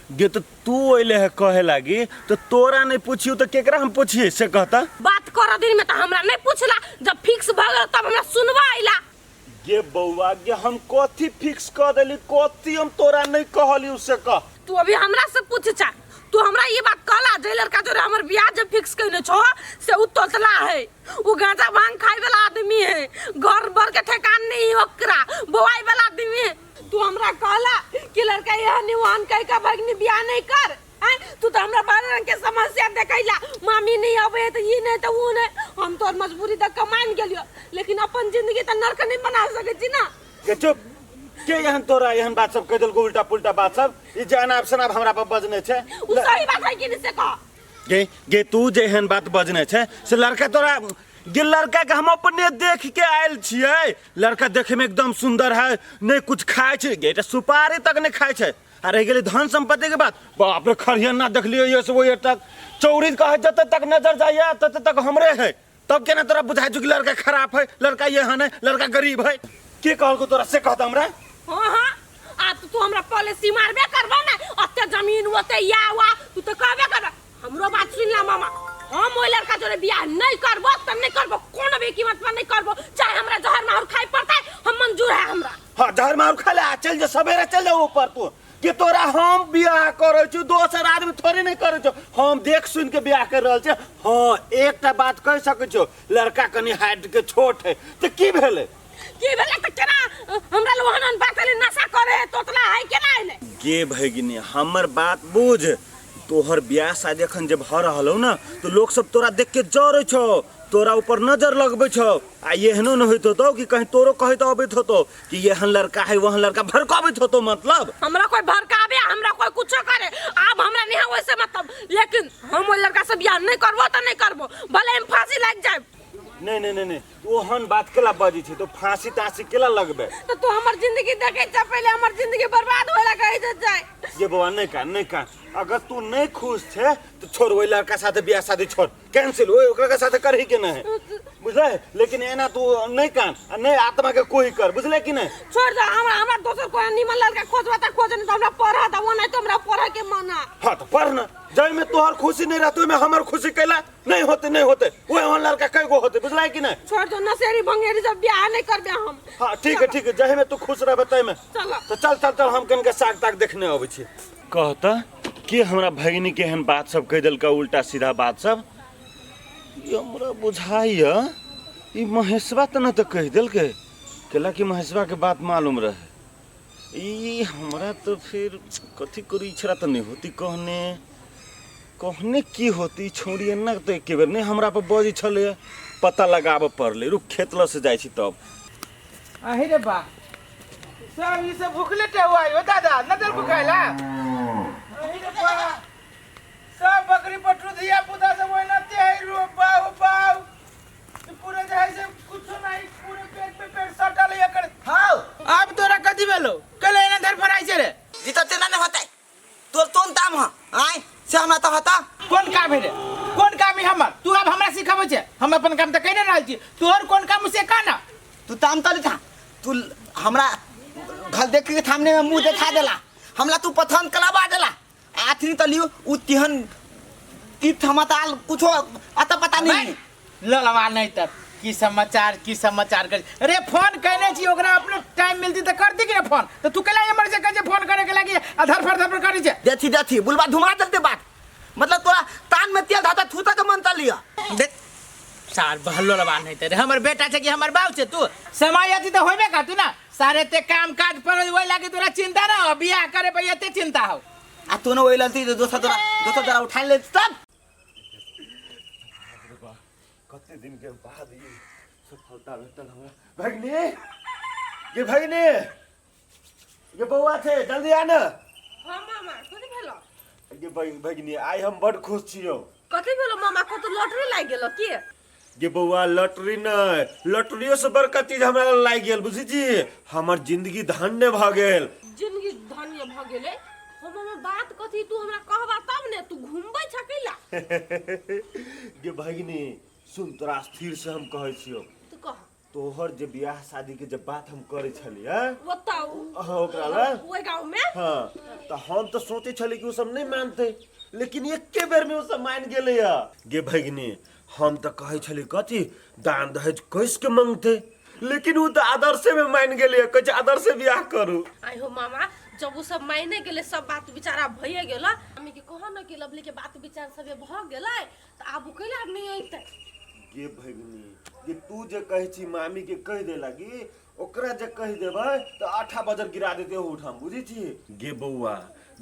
गे तो तू अइले है कहे लागी तो तोरा नहीं पूछियो तो केकरा हम पूछिए से कहता? बात कर दिन में तो हमरा नहीं पूछला, जब फिक्स भ गेल तब हमरा सुनवा आइला। गे बौआ गे हम कथी फिक्स क देली, कथी हम तोरा नहीं कहली उसे कह। तू अभी हमरा से पूछ छा, तू हमरा ये बात कहला जे लड़का जोरे हमर बियाह जब फिक्स कइने छो से उ तोतला है, उ गांजा भांग खाए वाला आदमी है, घर बर के ठेकान नहीं ओकरा, बोआई वाला आदमी है। तू हमरा कहला कि लड़का यह निवान कह के भगनी बियाह नहीं कर, हैं? तू तो हमरा बारह रंग के समस्या देखैला, मामी नहीं आवे तो ई नहीं तो ऊ नहीं, हम तोर मजबूरी तक कमान गेलियो, लेकिन अपन जिंदगी तो नरक नहीं बना सके छी ना। के चुप के एहन तोरा एहन बात सब कह देलको उल्टा पुल्टा बात सब, ई जे अनाप शनाप हमरा पर बजने छै। उ सही बात है कि नहीं से कह? गे गे तू जे एहन बात बजने छै से लड़का तोरा गे लड़का के हम अपने देख के आयल छियै, लड़का देखे में एकदम सुंदर है, नहीं कुछ खाए छै, गे सुपारी तक नहीं खाए छै। आ रहि गेलै धन संपत्ति के बात, बाप रे खरिहन ना देखलियै ये से वो ये तक चौरी कहे जते तक नजर जाइए तते तक हमरे है, तब केना तोरा बुझाइ छौ कि लड़का खराब है, लड़का एहन है, लड़का गरीब है? के कहलको तोरा से कहता हमरा? हाँ हाँ आ तू हमरा पॉलिसी मारबे करबो ना, ओते जमीन ओते या वा तू तो कहबे करबो। हमरो बात सुन ला मामा, हम ओइ लड़का जोरे बियाह नहीं करबो त नहीं करबो, कोनो भी कीमत पर नहीं करबो, चाहे हमरा जहर माहौर खाए पड़तै हम मंजूर है हमरा। हाँ जहर माहौर खा ले, चल जा सवेरे चल जा ऊपर तू, कि तोरा हम बियाह करै छी दोसर आदमी थोड़े नहीं करै छौ, हम देख सुन के बियाह कर रहल छी। हाँ एकटा बात कहि सकै छौ, लड़का कनि हाइट के छोट है त की भेलै? की भेलै त केना हमरा लोहन बात ले नशा करे है तोतला है केना एले? गे भगिनी हमर बात बुझ, तोहर बियाह शादी अखन जे भ रहल हौ ना तो लोग सब तोरा देख के जरै छौ, तोरा ऊपर नजर लगबै छौ, आ एहनो न होइत होतौ कि कहीं तोरो कहैत अबैत होतौ कि एहन लड़का है वहन लड़का, भड़कबैत होतौ। मतलब हमरा कोई भड़काबे हमरा कोई कुछो करे आब हमरा नहीं है वैसे मतलब, लेकिन हम ओइ लड़का से बियाह नहीं करबो त नहीं करबो, भले हम फांसी लाग जाए। नहीं नहीं नहीं नहीं ओहन बात केला बजै छै तो फांसी तांसी केला लगबे? तो तू हमर जिंदगी देखै छ पहिले हमर जिंदगी बर्बाद होला कहै छ जाय। ये बौआ नहीं का नहीं का, अगर तू नहीं खुश छे तो छोड़ ओइ लड़का साथे बियाह शादी छोड़, कैंसिल ओइ ओकरा के साथे करही के नहीं, बुझले? लेकिन एना तू नहीं कान आ नहीं आत्मा के कोई कर, बुझले कि नहीं? छोड़ दे हमरा, हमरा दोसर कोई निमन लड़का खोजबा त खोज, नहीं तो हमरा पढ़ा द, वो नहीं तो हमरा पढ़े के मना। हां तो पढ़ ना, जाय में तोहर खुशी नहीं रहतो ओइ में हमर खुशी कैला नहीं होते, नहीं होते ओइ ओहन लड़का कई गो होते, बुझलै कि नहीं? छोड़ दो नशेरी भंगेरी सब बियाह नहीं करबे हम। हां ठीक है ठीक है, जाय में तू खुश रहबे तै में। चल तो चल चल चल हम कनका साग ताग देखने अबै छी। कहता के हमरा भगिनी के एहन बात सब कहि देलका उल्टा सीधा बात सब, ई हमरा बुझाइया ई महेशवा त न त कहि देलकै, केला कि महेशवा के बात मालूम रहे, ई हमरा तो फिर कथी करू इच्छा त नहीं होती कहने कहने की होती छौड़ी एना तो एके बेर नहीं हमरा पर बजै छलै, पता लगाबऽ पड़लै, रुक खेत लऽ से जाइ छी तब। अहि रे बा सब ई सब भूखले टेहुआ हो दादा न देलको खाइला। अहि रे बा सब बकरी पटरू धिया पुता सब ओहिना ते है रो बाऊ बाऊ पूरे जे है से कुछो नहीं, पूरे पेट पे पेट सटल है एकर। हां अब तोरा कथी भेलो कले एना धर फराइ छै रे? जी त तेना नहीं होतै, तोर तोन ताम ह आय से हमरा त होता। कोन काम है रे? कोन काम है हमर? तू अब हमरा सिखाबै छै, हम अपन काम त कहि नहि रहल छी, तोहर कोन काम से कह ना। तू ताम तली था, तू हमरा घर देख के सामने में मुंह देखा देला हमरा तू पथन कलाबा देला आथनी त लियो उ तिहन तीर्थ मताल कुछो अता पता नहीं ललवा नहीं तब की समाचार की समाचार कर अरे फोन कहने छी ओकरा अपने टाइम मिलती त कर दी कि ना फोन तो तू केला एमर से कहे फोन करे के लागी आ धरफड़ धरफड़ करी छे देखी देखी बुलबा धुमा देते बात मतलब तोरा तान में तेल धाता थूता के मन लिया देख सार बहलो लबा नहीं तेरे हमर बेटा छे कि हमर बाप छे तू समय अथी त होबे करतू ना सारे ते काम काज पर ओइ लागी तोरा चिंता ना हो बियाह करे पर एते चिंता हो आ तू न वही ललती दोसर तोरा दोसर तोरा उठा ले तब कते दिन के बाद ई सफलता भेटल हमरा भगिनी ये भगिनी ये बौआ छै जल्दी आ न हाँ मामा कथी भेलो ये भगिनी आइ हम बड खुश छियौ कथी भेलो मामा कतो लॉटरी लागि गेलो की गे बौआ लॉटरी नहि लॉटरियो से बड़का चीज हमरा लागि गेल बुझै छी हमर जिंदगी धन्य भऽ गेल जिंदगी धन्य भऽ गेलै हम मामा बात कथी तू हमरा कहबा तब ने तू घुमबै छ कैला गे भगिनी सुन तोरा स्थिर से हम कहै छियौ तू कह तोहर जे बियाह शादी के जब बात हम करै छलियै ओतऽ हाँ ओकरा लए ओहि गाँव में हाँ तऽ हम तऽ सोचै छलियै कि ओ सब नहि मानतै लेकिन एके बेर में ओ सब मानि गेलैया गे भगिनी हम तऽ कहै छलियै कथी दान दहेज कैस के मंगतै लेकिन ओ तऽ आदर्शे में मानि गेलैया कहै छै आदर्शे बियाह करू आइ हो मामा जब ओ सब मायने गेलै सब बात विचारा भइए गेल मम्मी के कह न कि लवली के बात विचार सब भऽ गेलै तऽ आब ओ कैला नहि अयतै गे भगिनी गे तू जे कहै छी मामी के कहि दे लागी ओकरा जे कहि देबै तऽ आठा बजर गिरा देतै ओहुठाम बुझै छी गे बौआ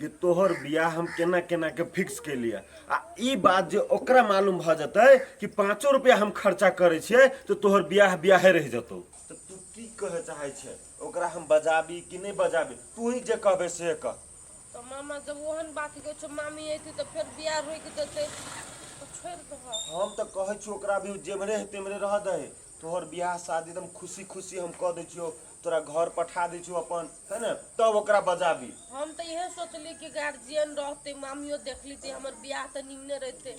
गे तोहर बियाह हम केना केना के फिक्स केलियै आ ई बात जे ओकरा मालूम भऽ जेतै कि पाँचो रुपया हम खर्चा करै छियै तऽ तोहर बियाह बियाहे रहि जेतौ तऽ तू की कहै चाहै छै ओकरा हम बजाबी कि नहि बजाबी तू ही जे कहबै से कह तऽ मामा जब ओहन बात कहै छौ मामी अयतै तऽ फेर बियाह रोकि देतै तऽ छोड़ि दहऽ हम तऽ कहै छियौ ओकरा भी जेम्हरे है तेम्हरे रह दही तोहर बियाह शादी एकदम खुशी खुशी हम कऽ दै छियौ तोरा घर पठा दै छियौ अपन है ने तब ओकरा बजाबी हम तऽ इएह सोचलियै कि गार्जियन रहतै मामियो देख लेतै हमर बियाह तऽ निमने रहितै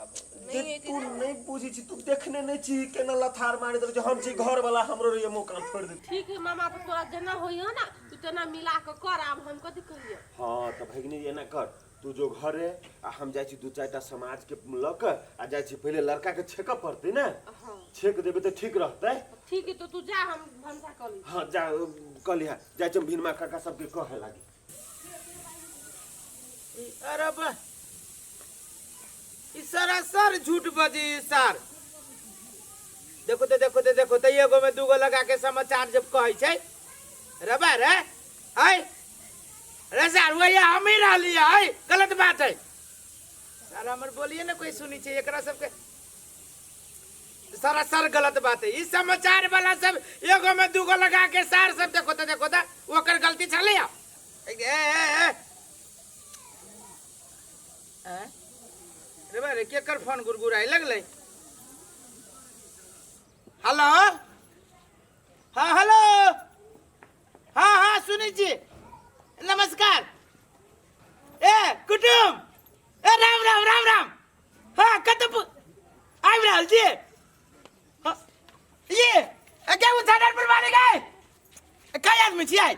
आब जे नहि अयतै तू नहि बुझै छी तू देखने नहि छी केना लथार मारैत रहै छै हम छी घर वाला हमरो रहिए मुँह कान फोड़ि देतै ठीक है मामा तऽ तोरा जेना होइए ने तू तेना मिला कऽ कर आब हम कथी कहियै हँ तऽ भगिनी एना कर तू जो घरे आ हम जाइ छी दू चारिटा समाज के लऽ कऽ आ जाइ छी पहिले लड़का के छेकऽ पड़तै ने हँ छेक देबै तऽ ठीक रहतै ठीक है तो तू जा हम भनसा कऽ ली हँ जा कहलियै जाइ छी हम भिनमा काका सबके कहै लागी अरे बा ई सरासर झूठ बजी सर देखो तो देखो तो देखो तो एगो में दूगो लगा के समाचार जब कहै छै रबा रे है रे सर वही हम ही रहली है गलत बात है सर हमर बोलिए ना कोई सुनी छै एकरा सबके सरासर गलत बात है ई समाचार वाला सब एगो में दूगो लगा के सार सब देखो तो देखो तो ओकर गलती छलै ए ए ए आँय? रे बा रे केकर फोन गुरगुराए लगलै हेलो हाँ हेलो हाँ हाँ सुनै छी नमस्कार ए कुटुम ए राम राम राम राम हाँ कतऽ आबि रहल छी हाँ, ये ए, के उद्घाटन पर मारे गए कई आदमी छियै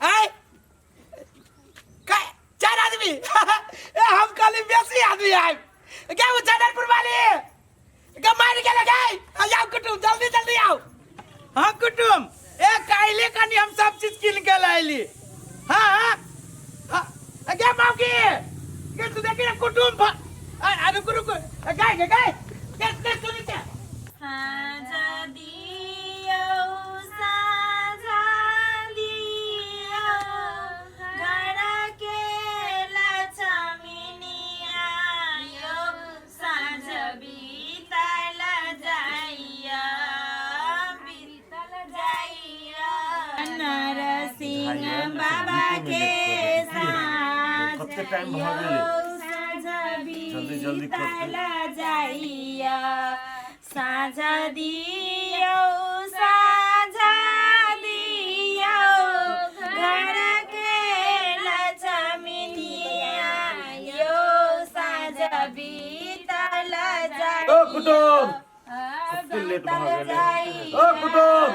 आय चार आदमी ए हम कहली बेसी आदमी आयब गे ओ चदरपुर वाली गे मार के लगाई आओ कुटुम जल्दी जल्दी आओ हाँ कुटुम ए काइले कनी हम सब चीज किन के लाइली हाँ हाँ हाँ गे मौकी गे तू देखी ना कुटुम आ रुक रुक गाय गे गाय गे गे सुनी छे साँझ दियौ साँझ दियौ घर के लछमिनिया यौ साँझ बितल जाइया बितल जाइया नरसिंह बाबा के साँझ कते टाइम भऽ गेलै? यौ साँझ जल्दी जल्दी करतै। बितल जाइया साँझ दियौ साँझ दियौ घर के लछमिनिया यौ साँझ बितल ओ कुटुम जाइया कते लेट भऽ गेलै ओ कुटुम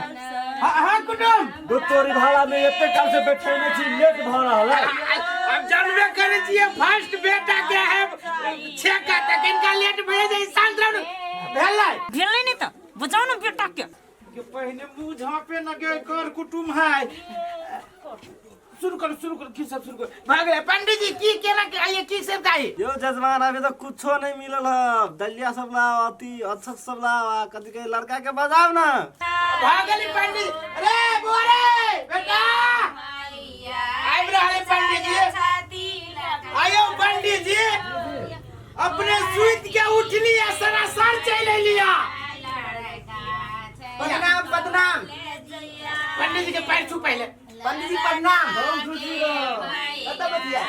हाँ हाँ कुटुम। दू तोरी भाड़ा में एते काल से बैठेने छी, लेट भऽ रहल है। अब जानबे करै छियै, फर्स्ट बेटा के है छेका, तऽ कनिका लेट भए जाइ। शांत रहू ने। भेलै? भेलै नहि तऽ बजाउ ने बेटा के। के पहिने मुंह झाँपे न के कर कुटुम है। शुरू करू, शुरू करू, की सब शुरू करू। भऽ गेलै पंडित जी? की केना के आइए, की सब चाही? यो जजमान, अभी तो कुछो नहीं मिलल है। दलिया सब लाओ, अथी अक्षत सब लाओ, आ कथी कहे लड़का के बजाओ ना। भऽ गेलै पंडित? अरे बुआ रे बेटा, आबि रहल है पंडित जी। आयो पंडित जी, अपने सुति के उठली आ सरासर चलि अयली। प्रणाम, प्रणाम। पंडित जी के पैर छू पहिले। पंडित जी प्रणाम। कतऽ बैठिया?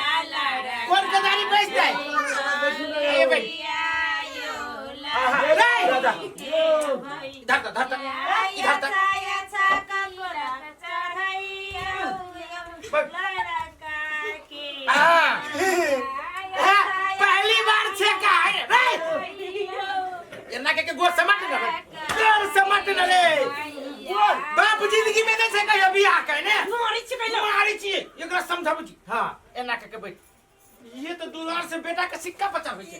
कोन कदारी बैस जाए? ए बैठ। रे इधर तो, इधर तो, इधर तो। हाँ हाँ, पहली बार छेका है रे। एना के के गोर समट न रे, गोर समट न रे। बाप जिंदगी में नहीं छेका, अभी आ के ने मारै छी कैला? मारै छी। एकरा समझाबै छी। हाँ, एना के के बैठ। ये तो दुलार से बेटा के सिक्का बचाबै छै।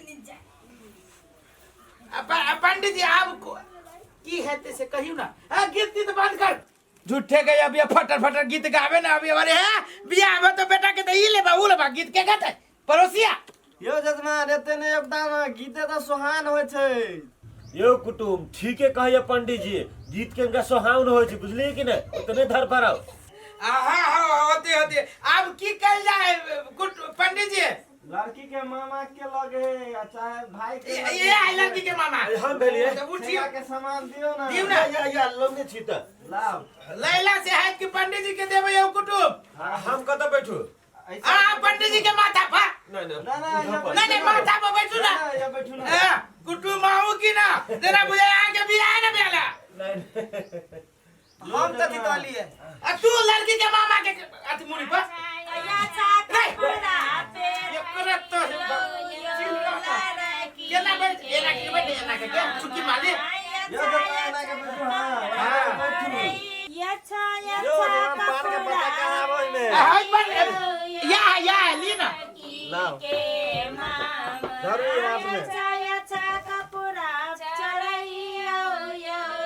आ पंडित जी, आब की हेतै से कहियौ ना। आ गीत तीत बंद कर। झूठे के अभी फटर फटर गीत गावे ना। अभी हमारे है बियाह में तो बेटा के तो ई लेबा ऊ लेबा, गीत के गाते पड़ोसिया। यो जजमान, एते ने योगदान है, गीते तो सोहान होइ छै। यो कुटुम, ठीके कहैया पंडित जी, गीत के इनका सोहावन होइ छै, बुझलियै कि नहि? ओतने धर पड़ाओ। हाँ हाँ, होते होते। आब की कल जाए पंडित जी? लड़की के मामा के लगे आ चाहे भाई के ये लगे। ये आई लड़की के मामा। हम भेलियै। तो उठियो। छेका के सामान दियो ना। दियौ ना। या या या लौने छी तऽ। लाओ। लैला से है कि पंडित जी के देबै यौ कुटुम? हम कतऽ बैठू? ऐसा। आ पंडित जी के माथा पर। नहि नहि। ना ना, ऐसा। नहीं नहीं, माथा पर बैठू ना। ना, ऐसा बैठू ना। ए, कुटुम आऊ कि ना जेना बुझाय अहाँके बियाह है ना बियाह। नहि। हम तऽ जीतलियै। आ तू लड़की के मामा के अथी मुड़ी पर रे। एकरा तो केना बैठ, एना के बैठ, एना के के चुकी माली। यो जजमान, एना के बैठू। हाँ, एना के बैठू। यो जजमान, पान के पत्ता कहाँ आबो ओहिमे? आ हाय पर या या ली ना। लाओ, धरू ई हाथ में।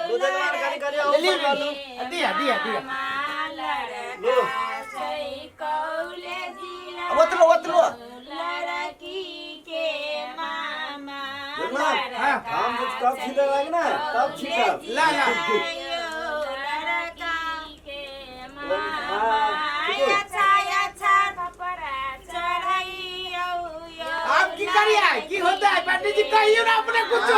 लो जजमान, कनी कनी ले ऊपर ली। लऽ लू। दिया दिया दिया। लो। ओतलो ओतलो। जजमान, हाँ। हम जब कब छीटे लागी ना तब छीटब। ला ला। हाँ, ठीक है। आप की करिए, की होता है पंडित जी, कहियो ना अपने कुछ।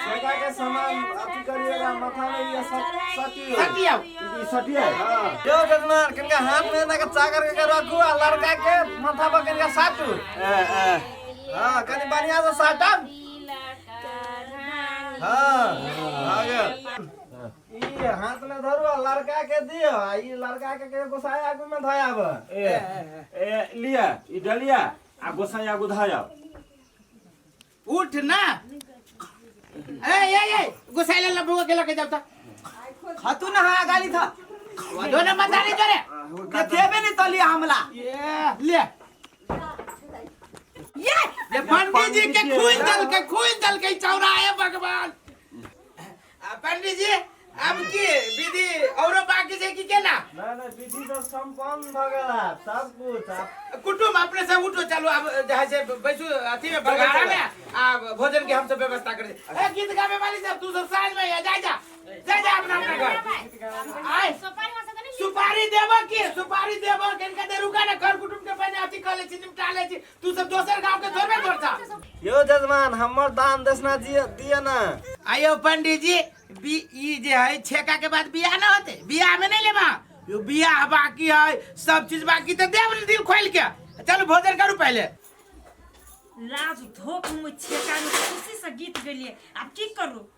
छेका के सामान अथी करिएगा, माथा में ये सब सटियो। सटियो। ई सटिया। हाँ। यो जजमान, कनिका हाथ में एना के चाकर के रखू आ लड़का के माथा पर कनिका साटू। ए ए। हाँ, कनि बढ़िया से साटब। हाँ, भऽ गेल। ई हाथ में धरू आ लड़का के दियो, आ ई लड़का के गोसाई आगू में धयाब। ए ए, लिया ई डलिया आ गोसाई आगू धयाओ। उठ ना। ए ए ए, गुस्सा ले लबुआ के लके जाता। खतु ना। हाँ, गाली था। दोनों मत नहीं करे। देबे नहीं तलिया हमला। ये ले ये ये पंडित जी के खुल दल के, खुल दल के चौराहे भगवान। आ, पंडित जी, अब की विधि औरो बाकी छै की केना? ना ना, विधि तो संपन्न भऽ गेल आब सब कुछ आब। कुटुम, अपने से उठो, चलो अब जहाँ से बैसू अथी में बघारा में, आ भोजन के हम सब व्यवस्था कर। ए गीत गावे वाली सब, तू सब साँझ में जा जा जा जा अपना अपना घर आए। सुपारी देबो की सुपारी देबो किनका दे? रुका ना, घर कुटुम के पहले अथी कर ले छी, निपटा ले छी। तू सब दोसर गांव के थोड़बे थोड़ता। यो जजमान, हमर दान दक्षिणा दिय दिय ना। आयो पंडित जी, बी ई जे है छेका के बाद बियाह ना होते, बियाह में नहीं लेबा यो। बियाह बाकी है, सब चीज बाकी, तो देब दिल खोल के। चलो भोजन करू पहले। लाज धोक मुँह छेका में खुशी से गीत गेलिए। आब की करू?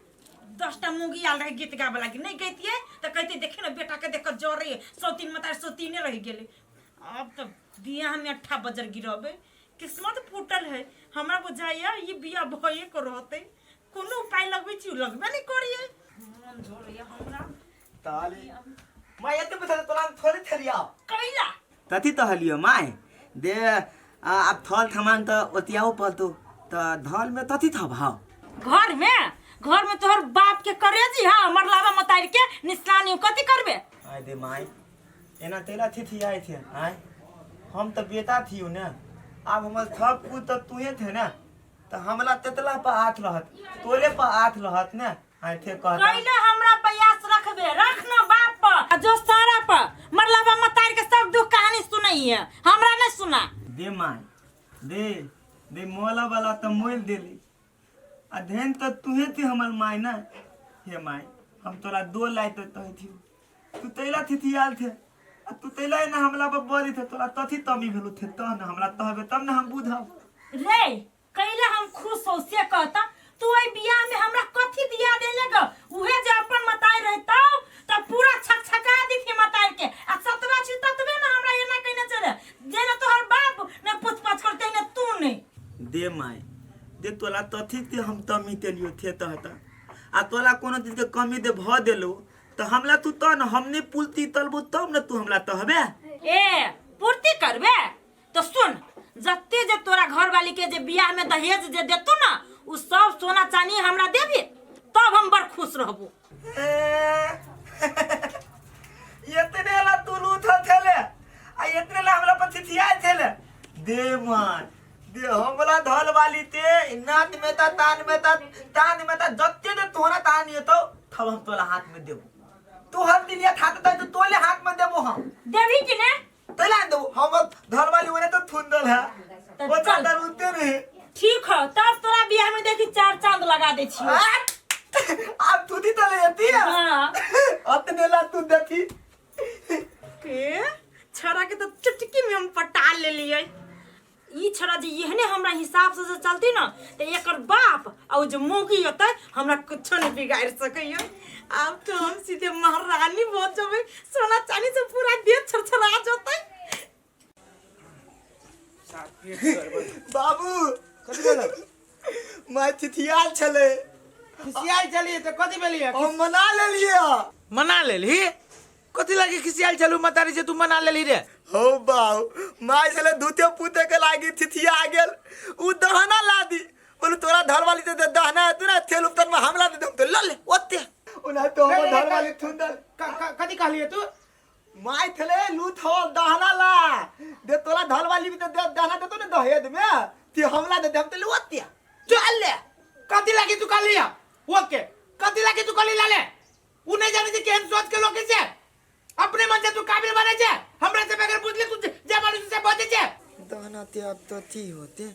10टा मूँगी आयल रहे गीत गाबे लागी, नहीं गैतिए तऽ कहते देखे ना बेटा के देख जरे सौतीन मतार सौतीने रह गेलै। आब तऽ बियाह में अट्ठा बजर गिरबे, किस्मत फूटल है हमरा। बुझाइया ई बियाह भये के रहते। कोनो उपाय लगबै छी, लगबे नहीं करिए। मन झोरैया हमरा। ताली। माय एते पैसा तोरा थोड़े थेलिया। कैला कथी तहलियो माय दे आब थल थमान त ओतियाओ पलतो त धल में तथी था भाव। घर में, घर में तोहर बाप के करेजी हा मरलावा मतार के निशानी कथी करबे? आय दे माय एना तेला थी थी आए थे आय हम त बेटा थियो ने, आब हमर सब कुछ त तुहे थे ने, त हमला तेतला पर हाथ रहत तोरे पर हाथ रहत ने। आय थे कहता कैला हमरा प्रयास रखबे, रख न बाप पर आ जो सारा पर मरलावा मतार के सब दुख कहानी सुनई है, हमरा नहीं सुना। दे my they दे मोला वाला त मोल देली आ धेन त तुहे थी हमर my ना। हे my हम तोरा दो लाइ त तहे थी तू तैला थी थी आल थे आ तू तैला ना हमला पर बड़ी थे तोरा तथी तमी भेलु थे त ना हमरा तहबे तब ना हम बुझब। रे कैला हम खुश हो से कहता तू एई बियाह में हमरा कथी दिया देले ग? उहे जे अपन मताई रहतौ त पूरा छकछका दिथी मताई के आ सतवा छी ततबे ना हमरा एना कहने चले जेना तोहर बाप ने पूछ-पाछ करते ने तू ने। दे my they तोला तथी ते हम तमी तेलियो थे तहता आ तोला कोनो चीज के कमी दे भ देलो त हमला तू त न हमने पुलती तलबो तब न तू हमला तहबे। ए पूर्ति करबे तो सुन जत्ते जे तोरा घर वाली के जे बियाह में दहेज जे देतू ना उ सब सोना चांदी हमरा देबी तब हम बड़ खुश रहबो। इतने ला तू लूथल थेले आ इतने ला हमरा पर थिथिया थेले। दे मान दे हमला धल वाली ते नाक में ता तान में ता तान में ता जत्ते दे तोरा तान ये तो तब हम तोला हाथ में देबो। तू हर दिलिया थाते त तोले हाथ में देबो हम। देबी कि ने? तोला देबो हम धल वाली ओने तो थुंदल है। त वो चल। चंदर उनते रहे। ठीक है तब तोरा बियाह में देखी चार चांद लगा दे छी। अब तू दी तले जती है। हाँ। अतने ला तू देखी। के छड़ा के तो चुटकी में हम पटा ले लिए। ई छड़ा जे एहने हमरा हिसाब से जे चलती ना त एकर बाप और जे मौगी होतै हमरा कुछो नहीं बिगाड़ सकैया। अब तो हम सीधे महारानी बन जबै, सोना चांदी से पूरा देह छरछरा जतै। बाबू मैं थिथियाल छले। खिसियाल छलिए त कथी भेलिए? हम मना लेलिए। मना लेलही? कथी लागी खिसियाल छलू मतारी से तू मना लेलही रे? हो बाऊ my छले दूते पुते के लागी थिथिया गेल उ दहना ला दी बोलू तोरा धर वाली ते दहना है तू ना थेल उपतन में हमला दे दम तो ल ले ओते ओना तो हम धर वाली थुंदल। कथी कहलिए तू? My थले लूथ हो दहना ला दे तोरा धर वाली भी ते दहना दे तो ने दहेज में ती हमला दे दम तो ले ओते चल ले। कथी लागी तू कहलिए? ओके कथी लागी तू कहली ला ले? उ नहीं जाने जे केहन सोच के लोग छै अपने मन से तू काबिल बने छे हमरा से बगैर बुझले तू जे मानुष से बचे छे। दहना ते अब तो थी होते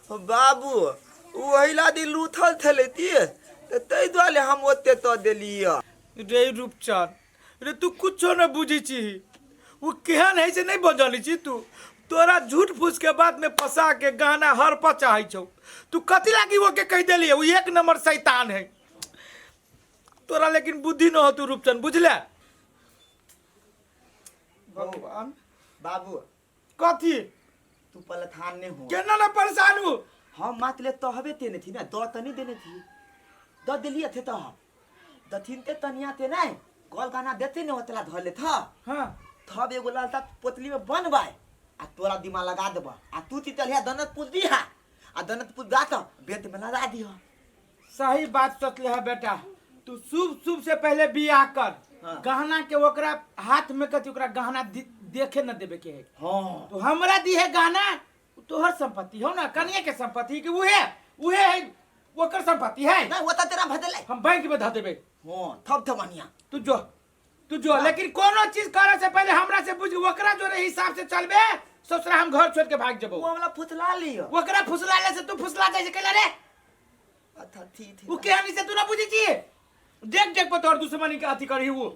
बाबू वही ला दी लूथल थले ती त तै दुआरे हम ओते तो देलिय। रे रूपचंद रे तू कुछो न बुझी छी उ केहन है से नहीं बजली छी तू तोरा झूठ फूस के बात में फंसा के गहना हर पर चाहे छौ तू कथी लागी वो के कह देलिए? उ एक नंबर शैतान है तोरा लेकिन बुद्धि न हो तू रूपचंद बुझले? भगवान बाबू कथी तू पलथान नहीं हो केना ना परेशान हो? हम मात ले तहबे तेने थी ना the तनी देने थी the देलिए थे तो दथिन ते तनिया ते नहीं गल गाना देते ने ओतला धर ले था। हां थब एगो लालता पोतली में बनवाए आ तोरा दिमाग लगा देब आ तू तितलिया दनत पुल दिहा आ दनत पुल दा तो बेत में लगा दिह। सही बात सोचले है बेटा तू शुभ शुभ से पहले बियाह कर। हाँ। गहना के ओकरा हाथ में कथी ओकरा गहना देखे न देबे के है। हाँ। तो हमरा दी है गहना तोहर संपत्ति हो ना कनिया के संपत्ति कि उहे उहे है ओकर संपत्ति है नहीं वो तो तेरा भदले हम बैंक में धऽ देबे। हां थप थप अनिया तू जो तू जो लेकिन कोनो चीज करे से पहले हमरा से बुझ ओकरा जोरे हिसाब से चलबे ससुरा हम घर छोड़ के भाग जबो। वो हमरा फुसला लियो। ओकरा फुसला ले से तू फुसला जाय छै कैला रे? अच्छा थी थी उ केहन से तू ना बुझी छी देख देख पर तोहर दुश्मनी के अथी करही उ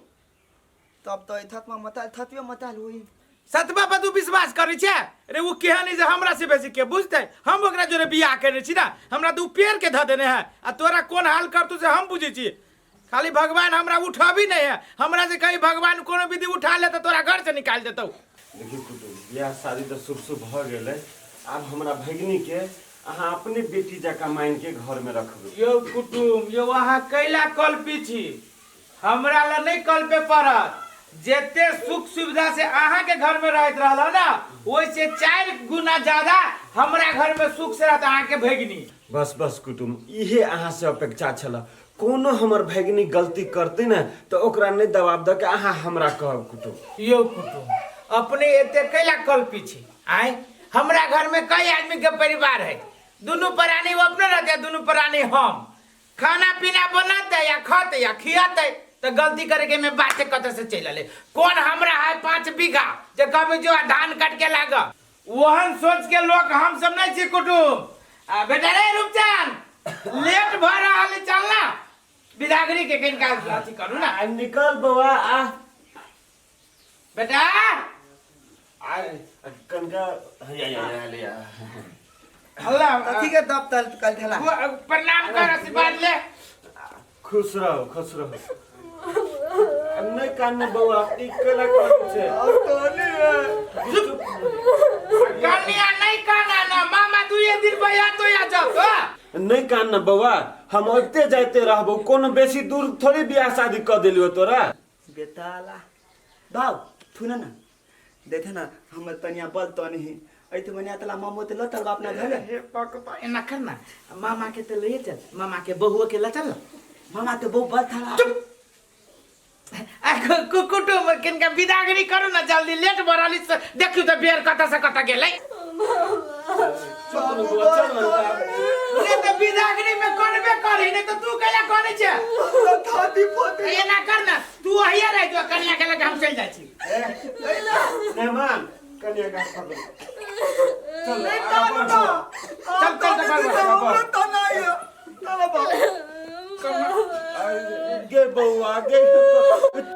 तब तो थत में मताल थतवे मताल होई सतबा पर तू विश्वास करै छे रे? उ केहन से हमरा से बेसी के बुझतै? हम ओकरा जोरे बियाह केने छी ना हमरा तऽ उ पेड़ के धऽ देने है आ तोरा कोन हाल करतौ से हम बुझै छी। खाली भगवान हमरा उठाबी नहीं है हमरा से कहीं भगवान कोनो विधि उठा ले तो तोरा घर से निकाल देतौ। देखियौ कुटुम बियाह शादी तऽ शुभ शुभ भऽ गेलै आब हमरा भगिनी के अहाँ अपने बेटी जकाँ मानि के घर में रखबै। यौ कुटुम यौ अहाँ कैला कल्पी छी हमरा ला नहीं कल्पे पड़त। जते सुख सुविधा से अहाँ के घर में रहत रहल ना, ओइसे 4 गुना ज्यादा हमरा घर में सुख से रहत अहाँ के भगिनी। बस बस कुटुम, इहे अहाँ से अपेक्षा छल। कोनो हमर भगिनी गलती करते ने तो ओकरा नहीं दबाब दऽ के अहाँ हमरा कहब कुटुम। यो कुटुम, अपने एते कैला कल्पी छी? आय हमरा घर में कई आदमी के परिवार है, दुनू प्राणी वो अपने रहते, दुनू प्राणी हम। खाना पीना बनाते या खाते या खियाते तो गलती करे के में बाते कत से चल आले। कौन हमरा है 5 बीघा जे कभी जो धान काट के लाग, वहन सोच के लोग हम सब नहीं छी कुटुम। आ बेटा रे रूपचंद, लेट भ रहल है, चल ना बिदागरी के किनका अथी करू ना। आ निकल बौआ आ बेटा आ कनका या या या ले आ। अल्लाह कथी के दब तल कल थला। प्रणाम कर, आशीर्वाद ले। खुश रहो, खुश रहो। नहीं कान बौआ, ई केला करै छै? और तोनी है। कन्या नहीं काना ना मामा, दुए दिन भैया तो या जाओ तो। नहीं कान ना बौआ, हम ओते जाते रहबो, कोनो बेसी दूर थोड़ी बियाह शादी क देलियो तोरा। बेताला बाब थुना ना देखे ना हमर तनिया बल तनी ही ऐ तो मनिया तला मामो ते लतल बाप ना धले। हे पकपा एना कर ना, मामा के तो ले चल, मामा के बहुआ के ल चल। मामा के बहु बल थला। चुप। आ कुटुम किनका विदागरी करू ना जल्दी, लेट भरली से देखियो तो बेर कत से कत गेलै। चल बौआ, चल ना। ने तो विदागरी में करबे करी, ने तो तू कैला करै छे? थाती फोती। एना कर ना, तू अहिया रह जो, कन्या के लगे हम चल जाइ छी। मेहमान कन्या का पकड़। चल नहीं आ, कान बड़ ना। चल, चल, चल, चल, हमरा तो नहीं है। चलो बाप। गे बौआ गे,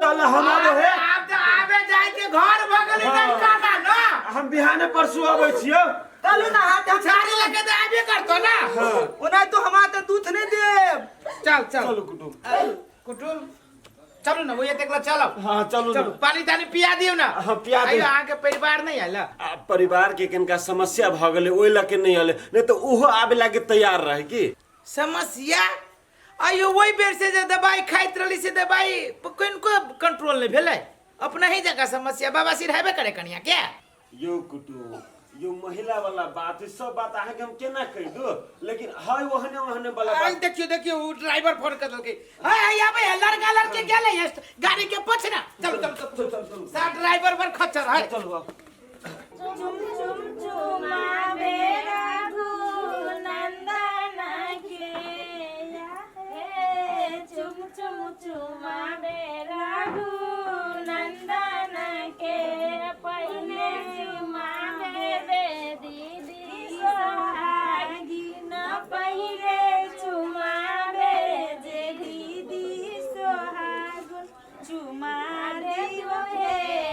चल हम आबे हे। आब तो आबे जाय के घर भगली नहीं काना ना। हम बिहाने परसों आबै छियौ। चलू ना हाथ हम छाड़ी लगे तो आबे करतो ना। हां ओना तो हम तो दूध नहीं देब। चल चल चलू कुटुम। कुटुम चलू ना, वो ये देखला चलो। हां चलू चलू, पानी तानी पिया दियो ना। हां पिया दियो। आइयो अहाँ के परिवार नहीं आयल? आ, परिवार के कनका समस्या भ गेलै ओहि लके नहीं आले, नहीं तो ओहो आबे लागे तैयार रहे की। समस्या आइयो वही बेर से जे दवाई खाइत रहली से दवाई किनको कंट्रोल नहीं भेलै, अपना ही जगह समस्या बाबा सिर हेबे करे कनिया के। यो कुटुम, यो महिला वाला बात, ई सब बात अहाँ के हम केना कहि दू, लेकिन है ओहने ओहने वाला आई बात। देखियो देखियो उ ड्राइवर फोन कर देलकै। हाय हाय आबे है लड़का लड़के गेलै है गाड़ी के पोछ ना। चलू चलू चलू चल चल सा ड्राइवर पर खच्चर है। चलू आउ। चुम चुम चुमावे रघु नंदन के, हे चुम चुम चुमावे रघु नंदन के, पहले चुमावे रे दीदी सोहागिन, पहले चुमावे जे दीदी सोहागुन, चुमा दियो हे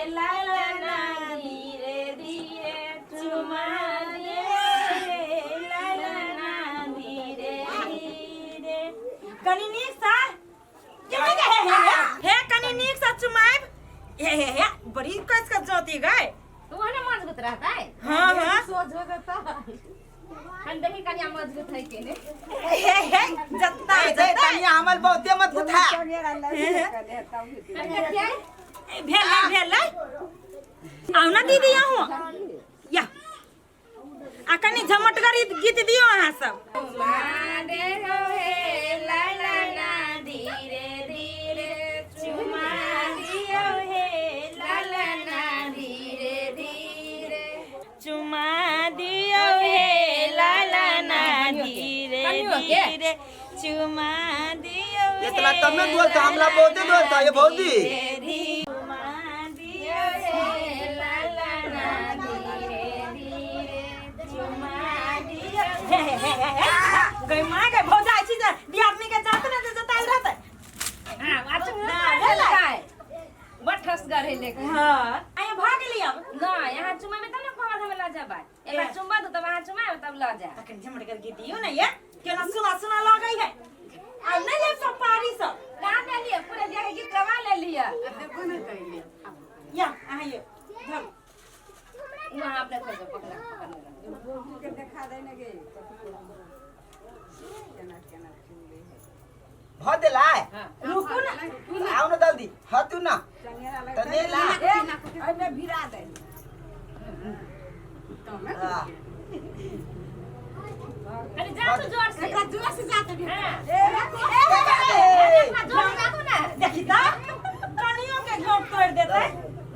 लालना धीरे धीरे, चुमा दियो हे लालना धीरे धीरे। कनी नीक सा हे हे हे कनी नीक सा चुमाएब। हे हे हे बड़ी कस के जोती गए। तो वह ना मजबूत रहता है। हाँ हाँ सोच हो जाता है। हम देखी कन्या मजबूत है के ने। हे हे जत्ता ए जत्ता तनिया हमर बहुते मत गुथा। कन्या क्या है? भेलै भेलै आउ ना दीदी आहू या आ कनी झमटगर गीत दियो अहाँ सब। चुमा दे हे लालना धीरे धीरे, चुमा दियो हे लालना धीरे धीरे, चुमा दियो हे लालना धीरे धीरे, चुमा दियो हे इतना तब न दुअल था, हमला बहुते दुअल था ये भौजी। धीरे धीरे, चुमा दियो हे लालना धीरे धीरे, चुमा दियो हे हे हे हे गई माँ गई भौजाई छी जे दियादनी के जात ने जे जतायल रहतै। हां आज ना, भेलै बड़ ठसगर है लेकिन। हाँ आया भऽ गेली अब ना यहाँ चुमा में तब ना पहुंच हमें ल जाबा, एक बार चुमा दो तब वहाँ चुमा तब ल जा। तखन झमटगर गीत दियो ना ये केना सुना सुना लगै है। आ नहीं लेब सब पारी सब कहाँ ले लिए पूरा बियाह के गीत गवा ले लिया। या अहाँ ये धर वहाँ अपने खोजो पकड़ा पकड़। भ देला। रुकू ना। आओ ना जल्दी हतू ना त ने ला। एहिमे भिरा दे। हाँ। अरे जा तू जोर से। एकरा जोर से जाते भी। हाँ। ए, जोर से जातू ना। देखी त कनियो के झोंक तोड़ देते।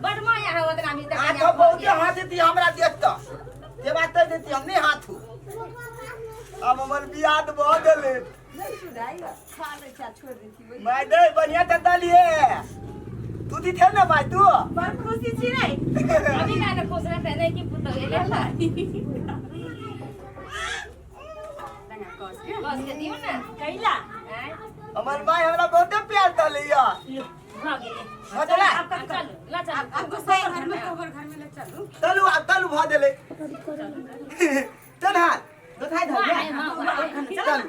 बड माया है ओतना भी। हाथ हम बहुते हाथ देती हमरा देख त ते बात त देती हम नहीं हाथ हूँ। अब हमर बियाह त भ गेले। नहीं सुधाई खा ले चा छोड़ देती। मैं दे बढ़िया त दलिए तू दी थे ना भाई तू बड़ खुशी छी रे। अभी ना खुश रहते नहीं कि पुतो गेले ला। बस के दियो ना। कैला आय हमर माई हमरा बहुते प्यार दलिया। भ गेले। भ देला। चलू ला चलू। अब गोसाई घर में कोबर घर में ले चलू। तलु आ तलु भ देले। चल हाथ दोथाई धर। चल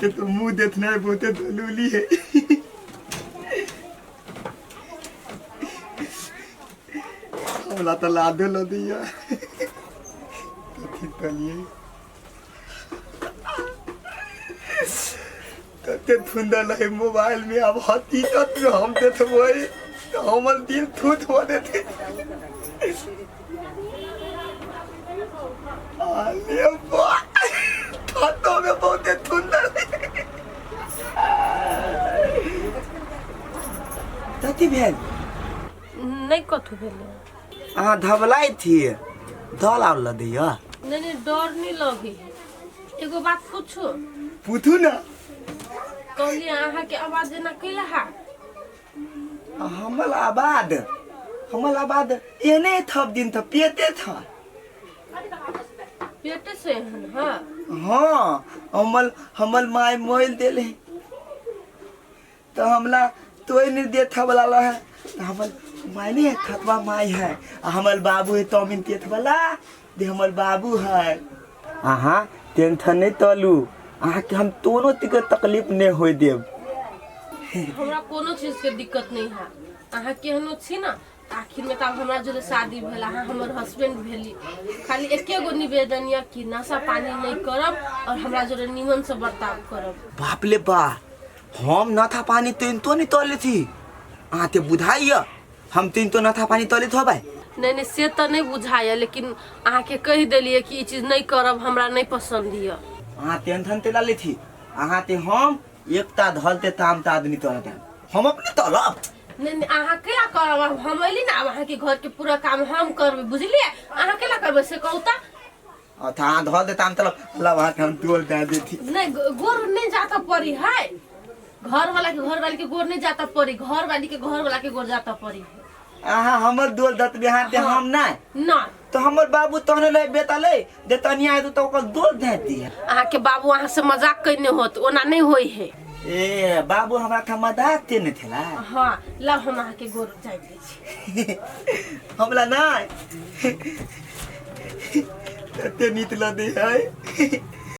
के तो मुंह देखना है बहुते दलूली है। हमरा तो लादो ल दिया कथी तलिए कते थुंदल है मोबाइल में। अब हकीकत में हम देखबै तो हमर दिल थूथ हो देते। आले बा हाथों में बहुते थुंदल कथी भेल? नहीं कथू भेल। अहाँ धबलाई थी दल आर ल दिया। नहीं नहीं डर नहीं लगे। एगो बात पूछू? पूछू ना। कहलिए अहाँ के आवाज जेना कैला हा? हमल आबाद हमल आबाद एने थप दिन त पेते था। पेटे से हन? हाँ हाँ हमल हमल my मोइल देले तो हमला तोय नहीं दे था वाला ला है। तो हमल my नहीं है थतवा माई है। हमल बाबू है तमिन तेथ वाला दे हमल बाबू है। अहाँ टेंशन नहीं तलू अहाँ के हम दोनों तिक तकलीफ नहीं होय देब। हमरा कोनो चीज के दिक्कत नहीं है। अहाँ केहनो छी ना आखिर में तब हमरा जोरे शादी भेल अहाँ हमर हस्बैंड भेली। खाली एके गो निवेदन यऽ कि नशा पानी नहीं करब और हमरा जोरे निमन से बर्ताव करब। बाप ले बा हम नथा पानी तीन तो नहीं तले थी। अहाँ ते बुझाइय हम तीन तो नथा पानी तले थोबै। नहीं नहीं से तो नहीं बुझाइय लेकिन अहाँ के कहि देलियै कि ई चीज नहीं करब हमरा नहीं पसंद यऽ। अहाँ टेंशन ते ला थी। अहाँ ते हम एकता धलते ताम ता आदमी तोरा देम हम अपने तलब। नहीं नहीं अहाँ केला करब? अब हम अयली ना अब अहाँ के घर के पूरा काम हम करबै बुझलियै? अहाँ केला करबै से कहू त। अथा अहाँ धल दे ताम तलब लब अहाँ के हम डोल दे देती। नहीं गोर नहीं जाता पड़ी है। घर वाला के घर वाली के गोर नहीं जाता पड़ी घर वाली के घर वाला के गोर जाता पड़ी है। अहाँ हमर डोल दत बिहान ते हम नहीं ना तो हमर बाबू तहने ले बेतले दे तनिया आय तो ओकर डोल दे दी। अहाँ के बाबू अहाँ से मजाक कइने होत ओना नहीं होई है। ए बाबू हमरा था मजाक ते नहीं थेला। हाँ ला हम अहाँ के गोर जाय दै छी। हमला नहीं ते नीत ल दे है।